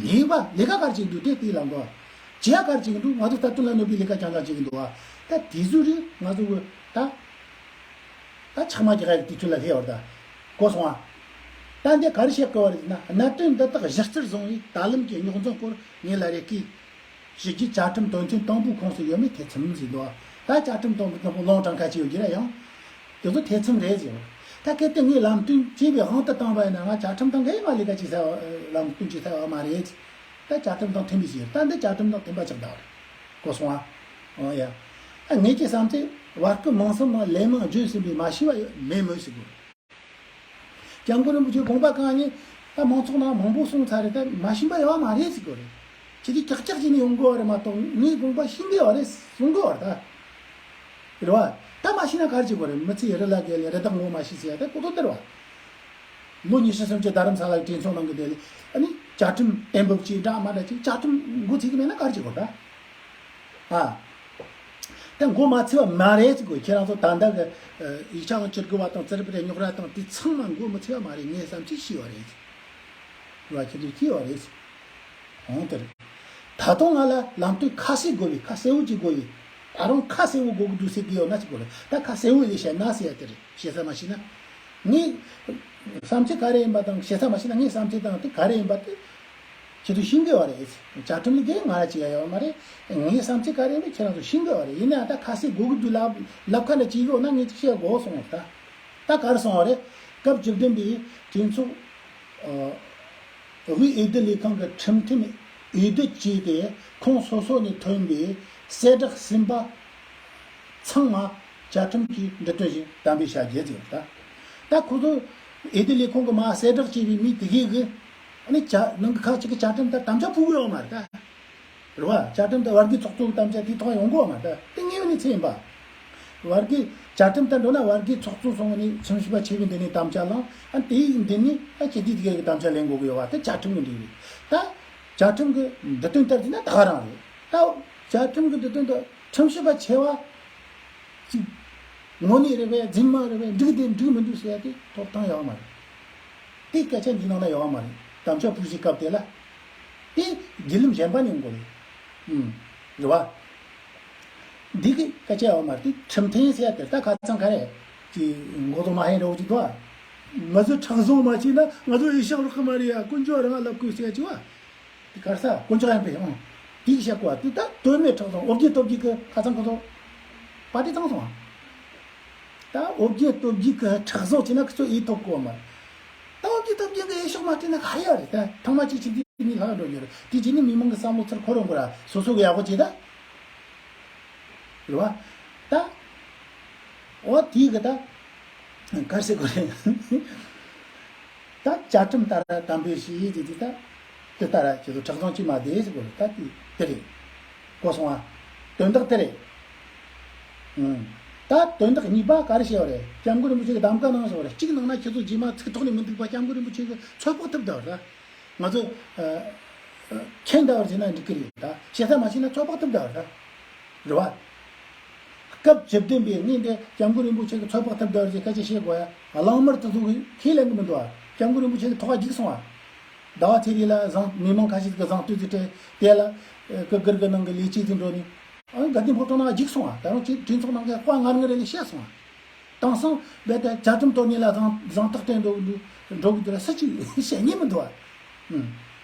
ལས་པ་ལས་ཀ་ག་རེ་བྱེད་ཀྱི་འདུག་དེ་དེ་ལ་འདུག་བྱེད་ཡ་ག་རེ་བྱེད་ཀྱི་འདུག་ང་ཚོ་རྩ་དོན་ལ་གནོད་པའི་ལས་ཀ་རྐྱང་རྐྱང་བྱེད་ཀྱི་འདུག་ད་དེ་ཚོ་རེད། ང་ཚོ་གི་ད། ད་ཆག་མ་རྒྱག་ཡ་གི་དུས་ཚོད་ལ་སླེབས་པ་རེད་ད། གོ་སོང་ཨ། ད་འདི་ག་རེ་བཤད་དགོས་པ་རེད་ཟེར་ན། གནད་དོན་འདི་དག་གཞི་རྩར་བཟུང་བའི་ད་ལམ་གྱི་རྙོག་འཛིང་སྐོར་ངས་ལ་རེ་སྐུལ་ཞུ་རྒྱུ། བཅའ་ཁྲིམས་དོན་ཚན་དང་པོའི་ཁོངས་སུ་ཡོད་མེད་ཐེ་ཚོམ་ཟིན་འདུག་ད་བཅའ་ཁྲིམས་དང་པོ་དང་པོ་ལུང་དྲངས་ཁ་ཅིག་ཡོད་རྒྱུ་ར། ཡང་དེ་ཚོ་ཐེ་ཚོམ་རེད་ཟེར། ད་གལ་ཏེ་ངས་ལམ་སྟོན་བྱས་པའི་དབང་དུ་བཏང་བ་ཡིན་ན། ང་བཅའ་ཁྲིམས་དང་འགལ་བ་ལས་ཀ་བྱེད་ས་ལམ་སྟོན་བྱེད་ས་ཡོད་མ་རེད། ད་བཅའ་ཁྲིམས་དང་མཐུན་པའི་ཕྱིར། ད་འདི་བཅའ་ཁྲིམས་དང་མཐུན་པ་ཆགས་བསྡད་པ་རེད། གོ་སོང་ཨ། ཨོ་ཡ། ཨ། ངེད་ཀྱི་བསམ་ཚེ་བར་སྐབས་མང་སུམ་མ་ལན་མང་བརྗོད་ཟིན་པའི་མ་ཤེས་པ་མེད་མོད་ཟེར་དགོས། སྐྱབས་མགོན་རིན་པོ་ཆེའི་དགོངས་པ་གང་ཡིན། ད་མང་ཚོགས་ནང་མང་པོ་གསུངས་ཚར་རེད། ད་མ་ཤེས་པ་ཡོད་མ་རེད་ཟེར་དགོས་རེད། ཁྱེད་ཀྱིས་ཀྱག་ཀྱག་བྱས་ནས་ཡོང་དགོས་པ་རེད་མ་གཏོགས། ངའི་དགོངས་པ་ཤེས་དགོས་པ་རེད། གསུང་དགོས་པ་རེད་ད། རེད་བ། ད་མ་ཤེས་ན་ག་རེ་བྱེད་དགོས་རེད། མི་ཚེ་རི་ལ་བརྒལ་ལས་རི་དྭགས་ངོ་མ་ཤེས་ཟེར་ཡ་ད་གོ་ཐོས་དེ་རེད་བ། ལོ་ཉི་ཤུ་སུམ་ཅུ་རྡ་རམ་ས་ལ་གི་གྲོས་ཚོགས་ནང་གི་དེ་ལས། ཨ་ནི་བཅའ་ཁྲིམས་གཏན་འབེབས་བྱས་འདྲ་མ་འདྲ་བྱས། བཅའ་ཁྲིམས་མགོ་ཚོས་ཀྱི་མེད་ན་ག་རེ་བྱེད་དགོས་ད། ཨ། ད་མགོ་མ་ཚོས་པ་མ་རེད་ཟེར་གོ། ཁྱེད་རང་ཚོ་ད་ལྟ་གི། ཨ། ཡིག་ཆ་ཡང་བཅུ་དགུ་བ་དང་། རྩིས་རིག་པའི་རྙོག་དྲ་དང་། དེ་ཚང་མ་མགོ་མི་ཚོས་པ་མ་རེད། ངའི་བསམ་ཚུལ་ཤེས་པ་རེད་ཟེར། རེད་བ། ཁྱེད་ཚོས་ཤེས་པ་རེད་ཟེར། འོང་དེ་རེད། ད་དུང་ང་ལ་ལམ་སྟོན་ཁ་གསལ་དགོས་པས། ཁ་གསལ་བོ་ཅིག་དགོས་པས། ད་རུང་ཁ་གསལ་བོ་དགོས་ཀྱི་འདུག་ཟེར་གྱི་ཡོད་ན་ཟེར་གོ་རེད། ད་ཁ་གསལ་བོ་ལས་བཤད་ན་ཟེར་ཡ་དེ་རེད། བཤད་ས་མ་ཤེས་ན། ངའི་བསམ་ཚུལ་ག་རེ་ཡིན་པ་དང་། བཤད་ས་མ་ཤེས་ན་ངའི་བསམ་ཚུལ་དང་དེ་ག་རེ་ཡིན་པ་དེ་ཁྱེད་ཚོས་ཤེས་དགོས་པ་རེད། བཅའ་ཁྲིམས་ལ་དགེ་ང་ར་ཅིག་ཡ་ཡོད་མ་རེད། ངའི་བསམ་ཚུལ་ག་རེ་ཡིན་པ་ཁྱེད་རང་ཚོས་ཤེས་དགོས་པ་རེད། ཡིན་ནའང་ད་ཁ་གསལ་དགོས་ཀྱི་འདུག་ལབ་ལབ་ཁ་ནས་ཅིག་ཡོད་ན་ངས་ཅིག་བཤད་དགོས་སོང་ད། ད་ག་རེ་སོང་བ་རེད། སྐབས་བཅུ་བདུན་པའི་གྲོས་ཚོགས། ཨ། དབུས་འོས་བསྡུ་ལས་ཁང་གི་ཁྲིམས་མཐུན་འོས་བསྡུ་བྱས་ཏེ། ཁོངས་སོ་སོ་ནས་ཐོན་པའི་གསལ་བསྒྲགས་ཟིན་པ་ཚང་མ་བཅའ་ཁྲིམས་ཀྱི་འབྲི་དོན་བཞིན་གཏན་འབེབས་བྱ་རྒྱུ་ཟེར་ད། ད་ཁོ་ཚོ་འོས་བསྡུ་ལས་ཁང་གི་མ་གསལ་བསྒྲགས་བྱས་པའི་མི་དེ་གས་གི། ཨ་ནི་བཅའ་ནང་གི་ཁག་ཅིག་གི་བཅའ་ཁྲིམས་ལྟར་དམ་བཅའ་ཕོག་གི་ཡོད་མ་རེད་ད། རེད་བ། བཅའ་ཁྲིམས་དང་བར་བརྒལ་ཚོགས་གཙོའི་དམ་བཅའ་དེ་ཐོག་ཡོང་གི་ཡོད་མ་རེད་ད། དེ་དངོས་ཡོད་གནས་ཚུལ་ཡིན་པ། བར་བརྒལ་བཅའ་ཁྲིམས་ལྟར་འགྲོ་ན། བར་བརྒལ་ཚོགས་གཙོ་སོང་ནས་ཁྲིམས་ཞིབ་པ་ཆེ་བའི་མདུན་ནས་དམ་བཅའ་བླངས། ཨ། དེའི་མདུན་ནས། ཨ། སྤྱི་འཐུས་དེ་གས་ཀྱི་དམ་བཅའ་ལེན་དགོས་ཀྱི་ཡོད་པ་དེ་བཅའ་ཁྲིམས་ཀྱི་འགྲིག་རེད། ད་བཅའ་ཁྲིམས་ཀྱི་འབྲི་དོན་ལྟར་བྱས་ན་ད་ག་རང་རེད། ད་བཅའ་ཁྲིམས་ཀྱི་འབྲི་དོན་དུ་ཁྲིམས་ཞིབ་པ་ཆེ་བ་ཅིག་དངོས་གནས་རེད་པས། རྫུན་མ་རེད་པས། འགྲིག་དེ་འགྲིག་མི་འདུག་ཟེར་ཡ་དེ་ཐོབ་ཐང་ཡོད་མ་རེད། དེ་སྐད་ཆ་འདི་ནང་ན་ཡོད་མ་རེད། དམ་བཅའ་ཕོག་ཤེས་སྐབས་དེ་ལ། དེ་བརྒྱུད་ལམ་གཞན་པ་ནས་ཡོང་དགོས་རེད། ཨུམ། རེད་བ། འདི་གི་སྐད་ཆ་ཡོད་མ་རེད། དེ་ཁྲིམས་མཐུན་ཟེར་ཡ་དེ་ད་ཁ་ཚང་ག་རེད། ཅི་མགོ་རྡོག་མ་ཧན་རེ་བོ་ཅིག་འདུག་ཨ། ང་ཚོས་མཁྲེགས་བཟུང་མ་བྱས་ན་ང་ཚོ་ཡེ་ཤེས་རོགས་གི་མ་རེད་ཡ། དཀོན་མཆོག་རང་ལ་བསྐོས་ཟེར་ཡ་ཅིག་བ། དེ་གར་ས་དཀོན་མཆོག་ཡང་པས། ཨང་། དེ་གི་བཤད་གོ་བ་དེ་ད་དོན་མེད་མཁྲེགས་བཟུང་། ཨོ་བརྒྱན་སྟོབས་རྒྱལ་གི་ཁ་ཚང་ཁོ་ཚོ་པར་ཊི་བཏང་སོང་ཨ། ད་ཨོ་བརྒྱན་སྟོབས་རྒྱལ་གི་མཁྲེགས་བཟུང་བྱས་ན་ཁོ་ཚོ་ཡིད་ཐོབ་གོ་བ་མ་རེད། ད་ཨོ་བརྒྱན་སྟོབས་རྒྱལ་གི་འོས་ཤོག་མ་སྤྲད་ན་ག་རེ་ཡོད་རེད། ད་ཐེངས་མ་གཅིག་གཅིག་དེ་མི་ལྷག་འགྲོ་རྒྱུ་རེད། དེ་རྗེས་ནས་མི་མང་གི་བསམ་བློ་ཚུར་འཁོར་ཡོང་གི་ར། སོ་སོ་གི་ཡག་པོ་བྱེད་ད། རེད་བ། ད། ཨོ་དེ་གི་ད། ག་རེ་ཟེར་དགོས་རེད། ད་ བཅའ་ཁྲིམས་ལྟར་དམ་འབུལ་ཞུས་ཡིན་ཟེར་དུས་ད། དེ་ལྟར་ཁྱེད་ཚོ་མཁྲེགས་བཟུང་བྱེད་མ་བདེ་ཟེར་གོ་རེད། ད་དེ་དེ་རེད། གོ་སོང་ཨ། དོན་དག་དེ་རེད། ཨུམ། ད་དོན་དག་གཉིས་པ་ག་རེ་བཤད་པ་རེད། སྐྱབས་མགོན་རིན་པོ་ཆེ་གི་གདམ་ག་གནང་སོང་བ་རེད། གཅིག་ནང་ན་ཁྱེད་ཚོ་རྗེས་མ་ཚིག་ཐོག་ནས་མི་འདུག་པ། སྐྱབས་མགོན་རིན་པོ་ཆེ་གི་ཚོད་དཔག་ཐུབ་བསྡད་པ་རེད། ད་ང་ཚོ་ཨ་ཨ་མཁྱེན་བསྡད་པ་བྱས་ན་འགྲིག་གི་རེད། ད་བཤད་ས་མ་ཤེས་ན་ཚོད་དཔག་ཐུབ་བསྡད་པ་རེད། རེད་བ། སྐབས་བཅུ་བདུན་པའི་ངས་འདི་སྐྱབས་མགོན་རིན་པོ་ཆེ་གི་ཚོད་དཔག་ཐུབ་བསྡད་པ་ཞིག་སྐད་ཆ་བཤད་དགོས་ཡ། གླེང་མོལ་དེ་ཚོ་གིས་ཁས་ལེན་གི་མི་འདུག་ཨ། སྐྱབས་མགོན་རིན་པོ་ཆེ་གི་ཐོག་རྒྱུགས་སོང་ཨ། ཟླ་བ་ཚེ་རིང་ལ་བཟང་མི་མང་ཁ་ཤས་ཀྱི་བཟང་བསྟོད་ཅིག་སྤྲད། དེ་ལ་ཨ་ཀི་སྒེར་གྱི་ནང་གི་ལས་བྱེད་ཅིག་འགྲོ་ནས་ཨ་དགའ་ལྡན་ཕོ་བྲང་ནང་རྒྱུགས་སོང་ཨ། ད་རུང་ཅིག་གྲོས་ཚོགས་ནང་གི་དཔའ་ངར་ངར་ལས་བཤད་སོང་ཨ། དེང་སང་རྦད་དེ་བཅའ་ཁྲིམས་དོན་གཉེར་ལ་བཟང་བཟང་ཐག་སྤྲད་འགྲོ་གི་འདུག་འགྲོ་གི་འདུག་ལ་སུ་གཅིག་བཤད་མཁན་མི་འདུག་ཨ། ཨུམ།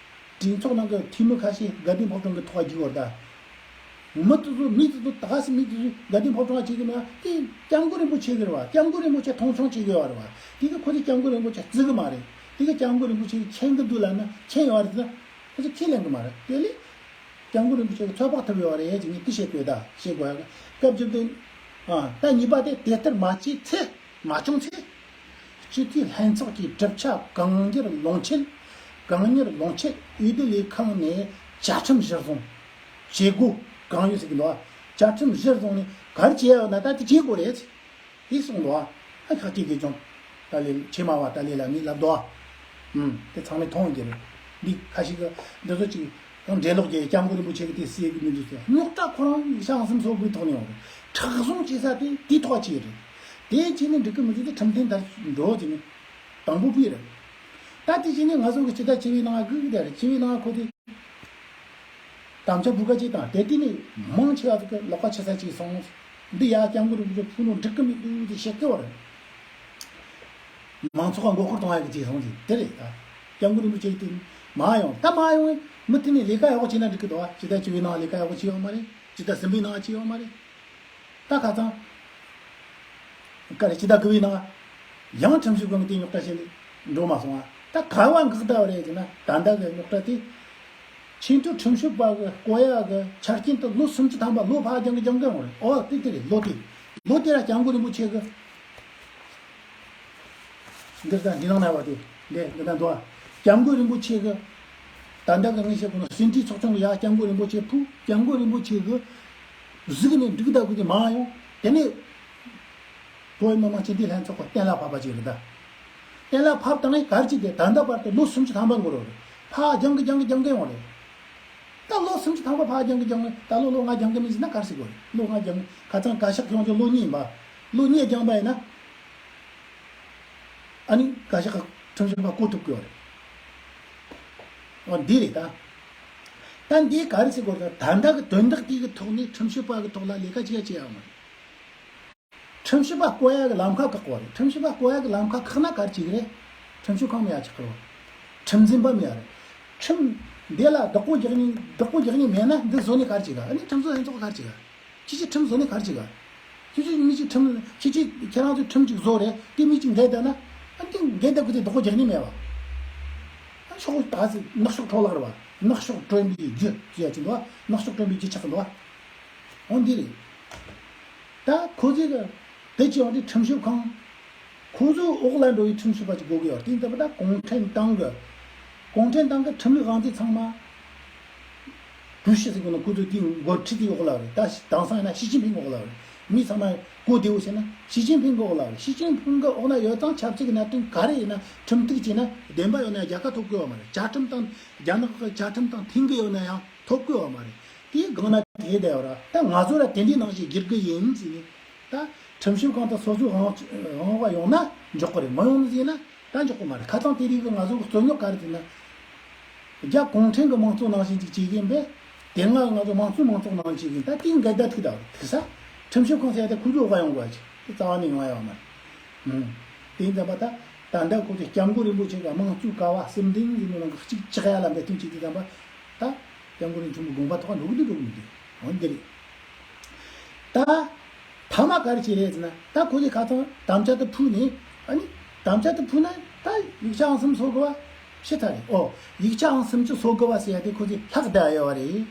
གྲོས་ཚོགས་ནང་གི་འཐུས་མི་ཁ་ཤས་དགའ་ལྡན་ཕོ་བྲང་གི་ཐོག་རྒྱུགས་པ་རེད་ད། མི་དེ་ཚོ་མི་དེ་ཚོ་ད་ག་སེ་མི་དེ་ཚོ་དགའ་ལྡན་ཕོ་བྲང་བྱེད་གི་མེད་པ་དེ་སྐྱབས་མགོན་རིན་པོ་ཆེ་གི་རེད་བ། སྐྱབས་མགོན་རིན་པོ་ཆེ་མཐོང་ཆུང་བྱེད་གི་ཡོད་རེད་བ། དེ་གི་ཁོ་ཚོས་སྐྱབས་མགོན་རིན་པོ་ཆེ་བརྩི་གི་མ་རེད། དེ་གི་སྐྱབས་མགོན་རིན་པོ་ཆེ་མཁྱེན་གི་འདུག་ལབ་ན་མཁྱེན་ཡོད་རེད་ཟེར་ན་ཁོ་ཚོས་ཁས་ལེན་གི་མ་རེད། དེ་ལས་སྐྱབས་མགོན་རིན་པོ་ཆེ་གི་ཚོད་དཔག་ཐུབ་ཡོད་རེད་ཅེས་ངས་དེ་བཤད་དགོས་ད་བཤད་དགོས་ཡ་གི་སྐབས་བཅུ་བདུན། ཨ་ད་གཉིས་པ་དེ་དེ་ལྟར་མ་བྱས་ཚེ་མ་བྱུང་ཚེ། སྤྱི་འཐུས་ལྷན་ཚོགས་ཀྱི་གྲུབ་ཆ་གང་མྱུར་ལོངས་ཆེད། གང་མྱུར་ལོངས་ཆེད་འོས་བསྡུ་ལས་ཁང་ནས་བཅའ་ཁྲིམས་གཞིར་བཟུང་བྱེད་སྒོ་གང་ཡོད་ཟེར་གྱི་འདུག་བཅའ་ཁྲིམས་གཞིར་བཟུང་ནས་ག་རེ་བྱེད་ཡག་ན་ད་དེ་བྱེད་དགོས་རེད། དེ་གསུངས་འདུག་ཨ་ཁག་ཅིག་གིས་ཀྱང་ཏཱ་ལའི་ཆེ་མ་བ་ཏཱ་ལའི་བླ་མས་ལབ་འདུག་ཨ། ཨུམ། དེ་ཚང་མས་མཐོང་གི་རེད། འདི་ཁ་ཤས་ཀྱིས་འདི་ཚོ་ཅིག་དང་འགྲེལ་ལོག་གིས་སྐྱབས་མགོན་རིན་པོ་ཆེ་གིས་དེ་གསལ་གི་མི་འདུག་ཟེར། རྙོག་དྲ་ཁོ་རང་ཡིག་ཆ་ཨང་སུམ་སོ་དགུའི་ཐོག་ནས་ཡོང་རེད། མཁྲེགས་བཟུང་བྱེད་ས་དེ་དེའི་ཐོག་བྱས་རེད། དེ་བྱས་ནས་འགྲིག་གི་མི་འདུག་དེ་ཁྲིམས་མཐུན་ལྟར་འགྲོ་བྱས་ནས་དང་པོ་ཕུད་རེད། ད་དེ་བྱས་ནས་ང་ཚོ་གི་སྤྱི་ཟླ་བཅུ་པའི་ནང་སྒུག་གི་བསྡད་རེད། བཅུ་པའི་ནང་ཁོ་དེ། དམ་བཅའ་ཕུལ་ག་ཅིག་དང་དེ་དུས་ནས་མང་ཆེ་བ་ཚོ་གི་ལག་པ་ཆེ་ས་ཅིག་སོང་། འདི་ཡ་སྐྱབས་མགོན་རིན་པོ་ཆེ་ཕུལ་ནོ་འགྲིག་གི་མི་འདུག་ཅེས་བཤད་ཀྱི་བར། མང་ཚོགས་ལ་མགོ་སྐོར་གཏོང་ཡ་གི་ཅིག་སོང་ཅིག་དེ་རེད་ད། སྐྱབས་མགོན་རིན་པོ་ཆེ་གི་དེ་མ་ཡོང་ད་མ་ཡོང་བས་མི་དེ་ནས་ལས་ཀ་ཡག་པོ་བྱས་ན་འགྲིག་གི་འདུག་བ། སྤྱི་ཟླ་བཅུ་པའི་ནང་ལས་ཀ་ཡག་པོ་བྱས་ཡོད་མ་རེད། སྤྱི་ཟླ་གསུམ་པའི་ནང་བྱས་ཡོད་མ་རེད། ད་ཁ་སང་། ག་རེ་སྤྱི་ཟླ་དགུ་པའི་ནང་། ཡང་ཁྲིམས་ཞིབ་ཁང་གི་དེ་རྙོག་དྲ་བྱས་ནས་འགྲོ་མ་སོང་ང་། ད་ག་བ་འགག་བསྡད་པ་རེད་ཟེར་ན་ད་ལྟ་གི་རྙོག་དྲ་དེ། ཆེས་མཐོའི་ཁྲིམས་ཞིབ་པ་གི་བསྐོ་ཡག་གི་ཆ་རྐྱེན་དེ་ལོ་སུམ་ཅུ་ཐམ་པ་ལོ་ཕར་རྒྱང་གི་རྒྱང་གི་ཡོང་རེད། ཨོ་དེ་དེ་རེད། ལོ་དེ། ལོ་དེ་ར་སྐྱབས་མགོན་རིན་པོ་ཆེ་གི། འདིར་ད་འདི་ནང་ན་བ་དེ། འདི་འདི་ན་འདུག་ཨ། སྐྱབས་མགོན་རིན་པོ་ཆེ་གི། ད་ལྟ་གི་ངས་བཤད་གོ་ནོ་ཟིན་བྲིས་ཚོགས་ཆུང་གི་ཡ་སྐྱབས་མགོན་རིན་པོ་ཆེ་ཕུལ། སྐྱབས་མགོན་རིན་པོ་ཆེ་གི། གཟིགས་ནས་འགྲིག་ད་གི་དེ་མ་ཡོང་། དེ་ནས། བོད་མི་མང་སྤྱི་འཐུས་ལྷན་ཚོགས་ཀྱི་གཏན་ལ་ཕབ་པ་ཅིག་རེད་ད། གཏན་ལ་ཕབ་བཏང་ངས་གར་ཅིག་དེ་ད་ལྟ་བར་དུ་ལོ་སུམ་ཅུ་ཐམ་པ་འགོར་བ་རེད། ཕ་རྒྱང་གི་རྒྱང་གི་རྒྱང་གི་ཡོང་རེད། ད་ལོ་སུམ་ཅུ་ཐམ་པ་ཕ་རྒྱང་གི་རྒྱང་གི་ད་ལོ་ལོ་ལྔ་རྒྱང་གི་མི་ཟིན་ན་གར་སྲིད་དགོས་རེད། ལོ་ལྔ་རྒྱང་གི་ཁ་ཚང་བཀའ་ཤག་ཡོང་རྒྱུ་ལོ་གཉིས་ཡིན་པ། ལོ་གཉིས་རྒྱང་པ་ཡིན་ན། ཨ་ནི་བཀའ་ཤག་ཁྲིམས་ཞིབ་པ་བསྐོ་ཐུབ་དགོས་རེད། འོ་འདི་རེད་ད། ད་འདི་ག་རེ་ཟེར་དགོས་རེད། ད་ལྟ་གི་དོན་དག་དེ་གི་ཐོག་ནས་ཁྲིམས་ཞིབ་པ་གི་ཐོག་ལ་ལས་ཀ་བྱེད་ཡ་བྱེད་ཡ་མ་རེད། ཁྲིམས་ཞིབ་པ་བསྐོ་ཡ་གི་ལམ་ཁ་བཀག་པ་རེད། ཁྲིམས་ཞིབ་པ་བསྐོ་ཡ་གི་ལམ་ཁ་བཀག་ན་ག་རེ་བྱེད་གི་རེད། ཁྲིམས་ཞིབ་ཁང་མི་ཡ་ཆགས་གི་རེད། ཁྲིམས་འཛིན་པ་མི་ཡ་རེད། ཁྲིམས་འདི་ལ་བདག་པོ་རྒྱག་མཁན་བདག་པོ་རྒྱག་མཁན་མེད་ན་འདི་བཟོ་ནས་ག་རེ་བྱེད་ག་ཨ་ནི་ཁྲིམས་བཟོ་ལྷན་ཚོགས་ག་རེ་བྱེད་ག་ཁྱེད་ཀྱིས་ཁྲིམས་བཟོ་ནས་ག་རེ་བྱེད་ག་ཁྱེད་ཀྱིས་མི་གཅིག་ཁྲིམས་ཁྱེད་ཀྱིས་ཁྱེད་རང་ཚོས་ཁྲིམས་གཅིག་བཟོ་རེད། དེ་མི་གཅིག་འགལ་བསྡད་ན་ཨ་འདི་འགལ་བསྡད་དགོས་དེ་བདག་པོ་རྒྱག་མཁན་མེད་པ། ཨ་ཤོག་ད་ནག་ཤོག་འཕྲོ་བརླག་རེད་བ། ནག་ཤོག་བསྐྲུན་པའི་རྒྱུ་ཟེར་ཡ་ཅིག་འདུག་བ། ནག་ཤོག་བསྐྲུན་པའི་རྒྱུ་ཆགས་འདུག་བ། འོ་འདི་རེད། ད་ཁོ་ཚོས་གི་དེ་ཅི་ཡང་དེ་ཁྲིམས་ཞིབ་ཁང་། ཁོ་ཚོའི་འོག་ལ་འགྲོ་བའི་ཁྲིམས་ཞིབ་པ་ཅིག་དགོས་ཀྱི་ཡོད་རེད། དེ་ཡིན་ཙང་ད་གུང་ཁྲན་ཏང་གི། གུང་ཁྲན་ཏང་གི་ཁྲིམས་ལུགས་དབང་ཚད་ཚང་མ། བུ་ཤི་ཟེར་གི་ན་ཁོ་ཚོའི་དེའི་འགོ་ཁྲིད་དེའི་འོག་ལ་རེད། ད་དེང་སང་ཡིན་ན་ཞི་ཅིན་ཕིང་འོག་ལ་རེད། མི་ཚང་མ་གོ་བདེ་བོ་བྱས་ན་ཞི་ཅིན་ཕིང་གི་འོག་ལ་རེད། ཞི་ཅིན་ཕིང་གི་འོག་ན་ཡོད་ཙང་ཆབ་སྲིད་ཀྱི་གནད་དོན་ག་རེ་ཡིན་ན་ཁྲིམས་གཏུག་བྱས་ན་བདེན་པ་ཡོད་ན་རྒྱལ་ཁ་ཐོབ་དགོས་བ་མ་རེད། བཅའ་ཁྲིམས་དང་རྒྱ་ནག་གི་བཅའ་ཁྲིམས་དང་མཐུན་གི་ཡོད་ན་ཡང་ཐོབ་དགོས་བ་མ་རེད། དེའི་སྒང་ན་དེ་བསྡད་ཡོད་ར། ད་ང་ཚོ་ལ་དེ་འདྲའི་ནང་བཞིན་བསྒྱུར་གི་ཡིན་ཟེར་ནས། ད་ཁྲིམས་ཞིབ་ཁང་དུ་སོ་སོའི་དབང་དབང་བ་ཡོང་ན་འཇོག་གི་རེད། མ་ཡོང་ཟེར་ན་ད་འཇོག་གི་མ་རེད། ཁ་སང་དེ་རིང་གི་ང་ཚོ་གི་རྩོད་རྙོག་ག་རེ་ཟེར་ན། རྒྱ་གུང་ཁྲན་གྱི་དམངས་གཙོ་ནང་བཞིན་ཅིག་བྱེད་ཀྱིན་པས། དེ་སྔ་ང་ཚོ་དམངས་གཙོའི་མང་གཙོ་ནང་བཞིན་བྱེད་ཀྱིན། ད་དེའི་འགལ་ཟླ་ཐུག་ད་ཐུག་ས། ཁྲིམས་ཞིབ་ཁང་ཟེར་ཡ་དེ་ཁོ་ཚོའི་དབང་ཡོང་དགོས་ཅིག་དེ་རྩ་བ་ནས་ཡོང་ཡ་ཡོད་མ་རེད། ཨུམ། དེ་ཡིན་ཙང་པ་ད་ད་ལྟ་ཁོ་ཚོས་སྐྱབས་མགོན་རིན་པོ་ཆེ་གི་དམངས་གཙོའི་ཀ་བ་གསུམ་ལྡན་ཟེར་ནས་ནང་གི་གཅིག་ཆགས་ཡ་ལ་འབད་བརྩོན་བྱེད་དུས་ཙམ་པ། ད་སྐྱབས་མགོན་རིན་ཆེན་གྱི་དགོངས་པ་ཐོག་འགྲོ་གི་འདུག་འགྲོ་གི་མི་འདུག་འོ་འདི་རེད། ད་ཐ་མ་ག་རེ་བྱས་རེད་ཟེར་ན། ད་ཁོ་ཚོས་ཁ་སང་དམ་བཅའ་དེ་ཕུལ་ནས། ཨ་ནི་དམ་བཅའ་དེ་ཕུལ་ན་ད་ཡིག་ཆ་ཨང་སུམ་སོ་དགུ་བ་ཕྱི་ཚར་རེད། ཨོ་ཡིག་ཆ་ཨང་སུམ་ཅུ་སོ་དགུ་བ་ཟེར་ཡ་དེ་ཁོ་ཚོས་ལྷག་བསྡད་ཡོད་པ་རེད།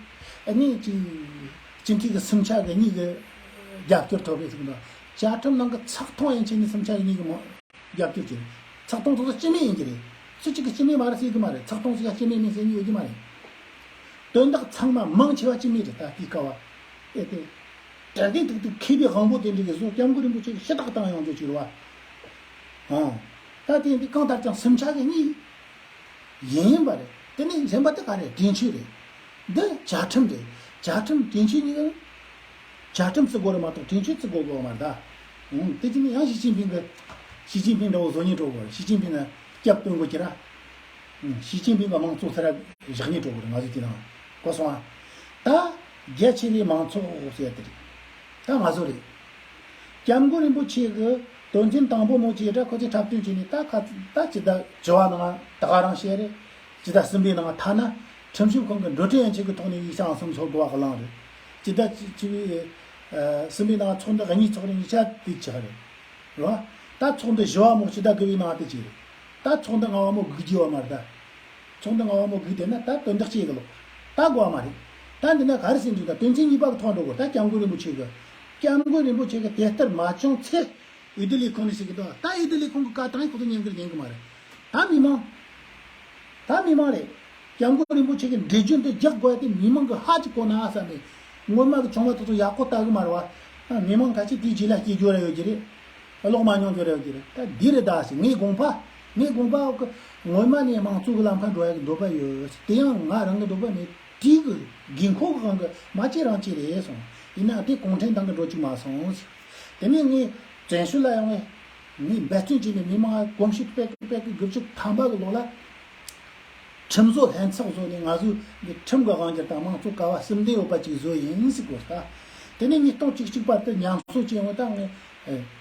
ཨ་ནི་ཅིག་སྤྱི་འཐུས་ཀྱི་སུམ་ཆ་གི་གཉིས་ཀྱི་རྒྱབ་སྐྱོར་ཐོབ་རེད་ཟེར་གི་འདུག་བཅའ་ཁྲིམས་ནང་གི་ཚགས་ཐོ་ཡན་ཆད་ནས་སུམ་ཆ་གི་གཉིས་ཀྱི་མོ། རྒྱབ་སྐྱོར་བྱས། ཚགས་ཐོ་དེ་ཚོ་སྤྱི་མི་ཡིན་གྱི་རེད། སུ་གཅིག་གིས་སྤྱི་མོས་མ་རེད་ཟེར་གི་མ་རེད། ཚེག་དོང་ཟིག་ཡ་སྤྱི་མོས་མིན་ཟེར་ནི་ཡོད་ཀྱི་མ་རེད། དོན་དག་ཚང་མ་མང་ཆེ་བ་སྤྱི་མོས་རེད། ད་དེའི་སྐབས་བ་ཨེ་དེ། དྲན་དེ་ཐུག་ཐུག་མཁས་པའི་དབང་པོ་དེ་འདྲ་གི་བཟོ་སྐྱབས་མགོན་རིན་པོ་ཆེ་གི་ཕྱི་ཐག་བཏང་ཡོང་རྒྱུ་ཅིག་རེད་བ། ཨང་། ད་དེ་འདི་གང་ལྟར་ཀྱང་སུམ་ཆ་གི་གཉིས། ཡིན་ཡིན་པ་རེད། དེ་ནས་གཞན་པ་དེ་ག་རེ་དྲིན་ཆེན་རེད། འདི་བཅའ་ཁྲིམས་རེད། བཅའ་ཁྲིམས་དྲིན་ཆེན་གཉིས་ཀ་བཅའ་ཁྲིམས་བརྩི་དགོས་རེད་མ་གཏོགས་དྲིན་ཆེན་བརྩི་དགོས་དགོས་མ་རེད་ད། ཨང་། དེ་ཅི་ནས་ཡང་ཞི་ཅིན་ཕིང་གི་ཞི་ཅིན་ཕིང་འདྲ་བོ་བཟོ་ཉེན་འགྲོ་དགོས་རེད། ཞི་ཅིན་ཕིང་ན་སྐྱབས་སྟོན་དགོས་ཀྱི་ར། ཨང་། ཞི་ཅིན་ཕིང་གི་དམངས་གཙོ་ཚུར་བཞག་ཉེན་འགྲོ་དགོས་རེད། ང་ཚོས་དེ་དང་གོ་སོང་ཨ། ད་རྒྱ་ཆེ་བའི་མང་ཚོགས་ཟེར་ཡ་དེ་རེད། ད་ང་ཚོ་རེད། སྐྱབས་མགོན་རིན་པོ་ཆེ་གི་དོན་ཚན་དང་པོ་མོ་ཅེ་དྲ་ཁོ་ཚོས་འཁྲབ་སྟོན་བྱས་ནས། ད་ཁ་ད་ཅི་ད་བཅུ་བ་ནང་ད་ག་རང་བཤད་རེད། ཅི་ད་གསུམ་པའི་ནང་ཐ་ན་ཁྲིམས་ཞིབ་ཁང་གི་འགྲོ་གྲོན་ཡན་ཆད་ཀྱི་ཐོག་ནས་ཡིག་ཆ་ཨང་གསུམ་སོ་དགུ་བ་གི་གླེང་རེད། ཅི་ད་ཅི་ཅི་བའི་གསུམ་པའི་ནང་ཚོགས་འདུ་གཉིས་ཚོགས་རིང་ཡིག་ཆ་དེ་ཆགས་རེད། རེད་བ། ད་ཚོགས་འདུ་བཞི་བ་མོ་ཅི་ད་དགུ་བའི་ནང་དེ་ཅི་རེད། ད་ཚོགས་འདུ་ལྔ་བ་མོ་དགུ་རྒྱས་བ་མ་རེད་ད། ཚོགས་འདུ་ལྔ་བ་མོ་དགུ་དེ་ན་ད་དོན་དག་ཅིག་གི་ལོག་ད་དགོས་མ་རེད། ད་འདི་ན་ག་རེ་ཟེར་འདུག་ད་དོན་ཚན་གཉིས་པ་གི་ཐོག་འགྲོ་དགོས། ད་སྐྱབས་མགོན་རིན་པོ་ཆེ་གི། སྐྱབས་མགོན་རིན་པོ་ཆེ་གི་དེ་ལྟར་མ་བྱུང་ཚེ། འོས་བསྡུ་ལས་ཁུངས་ནས་ཟེར་གི་འདུག་ད་འོས་བསྡུ་ལས་ཁུངས་གི་བཀའ་བཏང་ཡིན་ཁོ་ཚོ་ཉན་གི་ཉན་གི་མ་རེད། ད་མི་མང་། ད་མི་མང་རེད། སྐྱབས་མགོན་རིན་པོ་ཆེ་གི་འགྲེལ་བརྗོད་འདི་རྒྱག་དགོས་ཡ་དེ་མི་མང་གི་ཧ་ཅིག་གོ་ན་ཨ་བསམ་ནས། སྔོན་མ་གི་ཆུང་མ་ཐོག་ཐོག་ཡག་པོ་ལྟ་གི་མ་རེད་བ། མི་མང་ཁ་ཅིག་དེའི་རྗེས་ལ་སྐྱེ་རྒྱུ་ར་ཡོད་ཀྱི་རེད། ཀློག་མ་མྱོང་རྒྱུ་ར་ཡོད་ཀྱི་རེད། ད་འདི་རེད་ད་ཟེར། ངའི་དགོངས་པ། ངའི་དགོངས་པ་གི་སྔོན་མ་ནས་དམངས་གཙོ་གི་ལམ་ཁ་འགྲོ་ཡ་གི་འདོད་པ་ཡོད། དེ་ཡང་ང་རང་གི་འདོད་པ་མེད། དེའི་གི་དགོས་མཁོ་གི་དབང་གི་མ་ཅི་རང་ཅི་རེད་སོང་། ཡིན་ན་དེ་གུང་ཁྲན་ཏང་གི་འགྲོ་རྒྱུ་མ་སོང་། དེ་ནས་ངས་བཙན་བྱོལ་ལ་ཡོང་བའི་ངས་འབད་བརྩོན་བྱས་ནས་མི་མང་གོམས་གཤིས་སྤེལ་གི་སྤེལ་གི། དགུ་བཅུ་ཐམ་པ་གི་ལོ་ལ་ཁྲིམས་བཟོ་ལྷན་ཚོགས་བཟོས་ནས། ང་ཚོས་འདི་ཁྲིམས་ཀྱི་དབང་སྒྱུར་དང་དམངས་གཙོ་ཀ་བ་གསུམ་ལྡན་ཡོད་པ་ཅིག་བཟོས་ཡིན་ཟེར་གོ། ད་དེ་ནས་ཉིས་སྟོང་བཅུ་གཅིག་བར་དུ་ཉམས་གསོ་བྱས་ཡོང་། ད་ངས་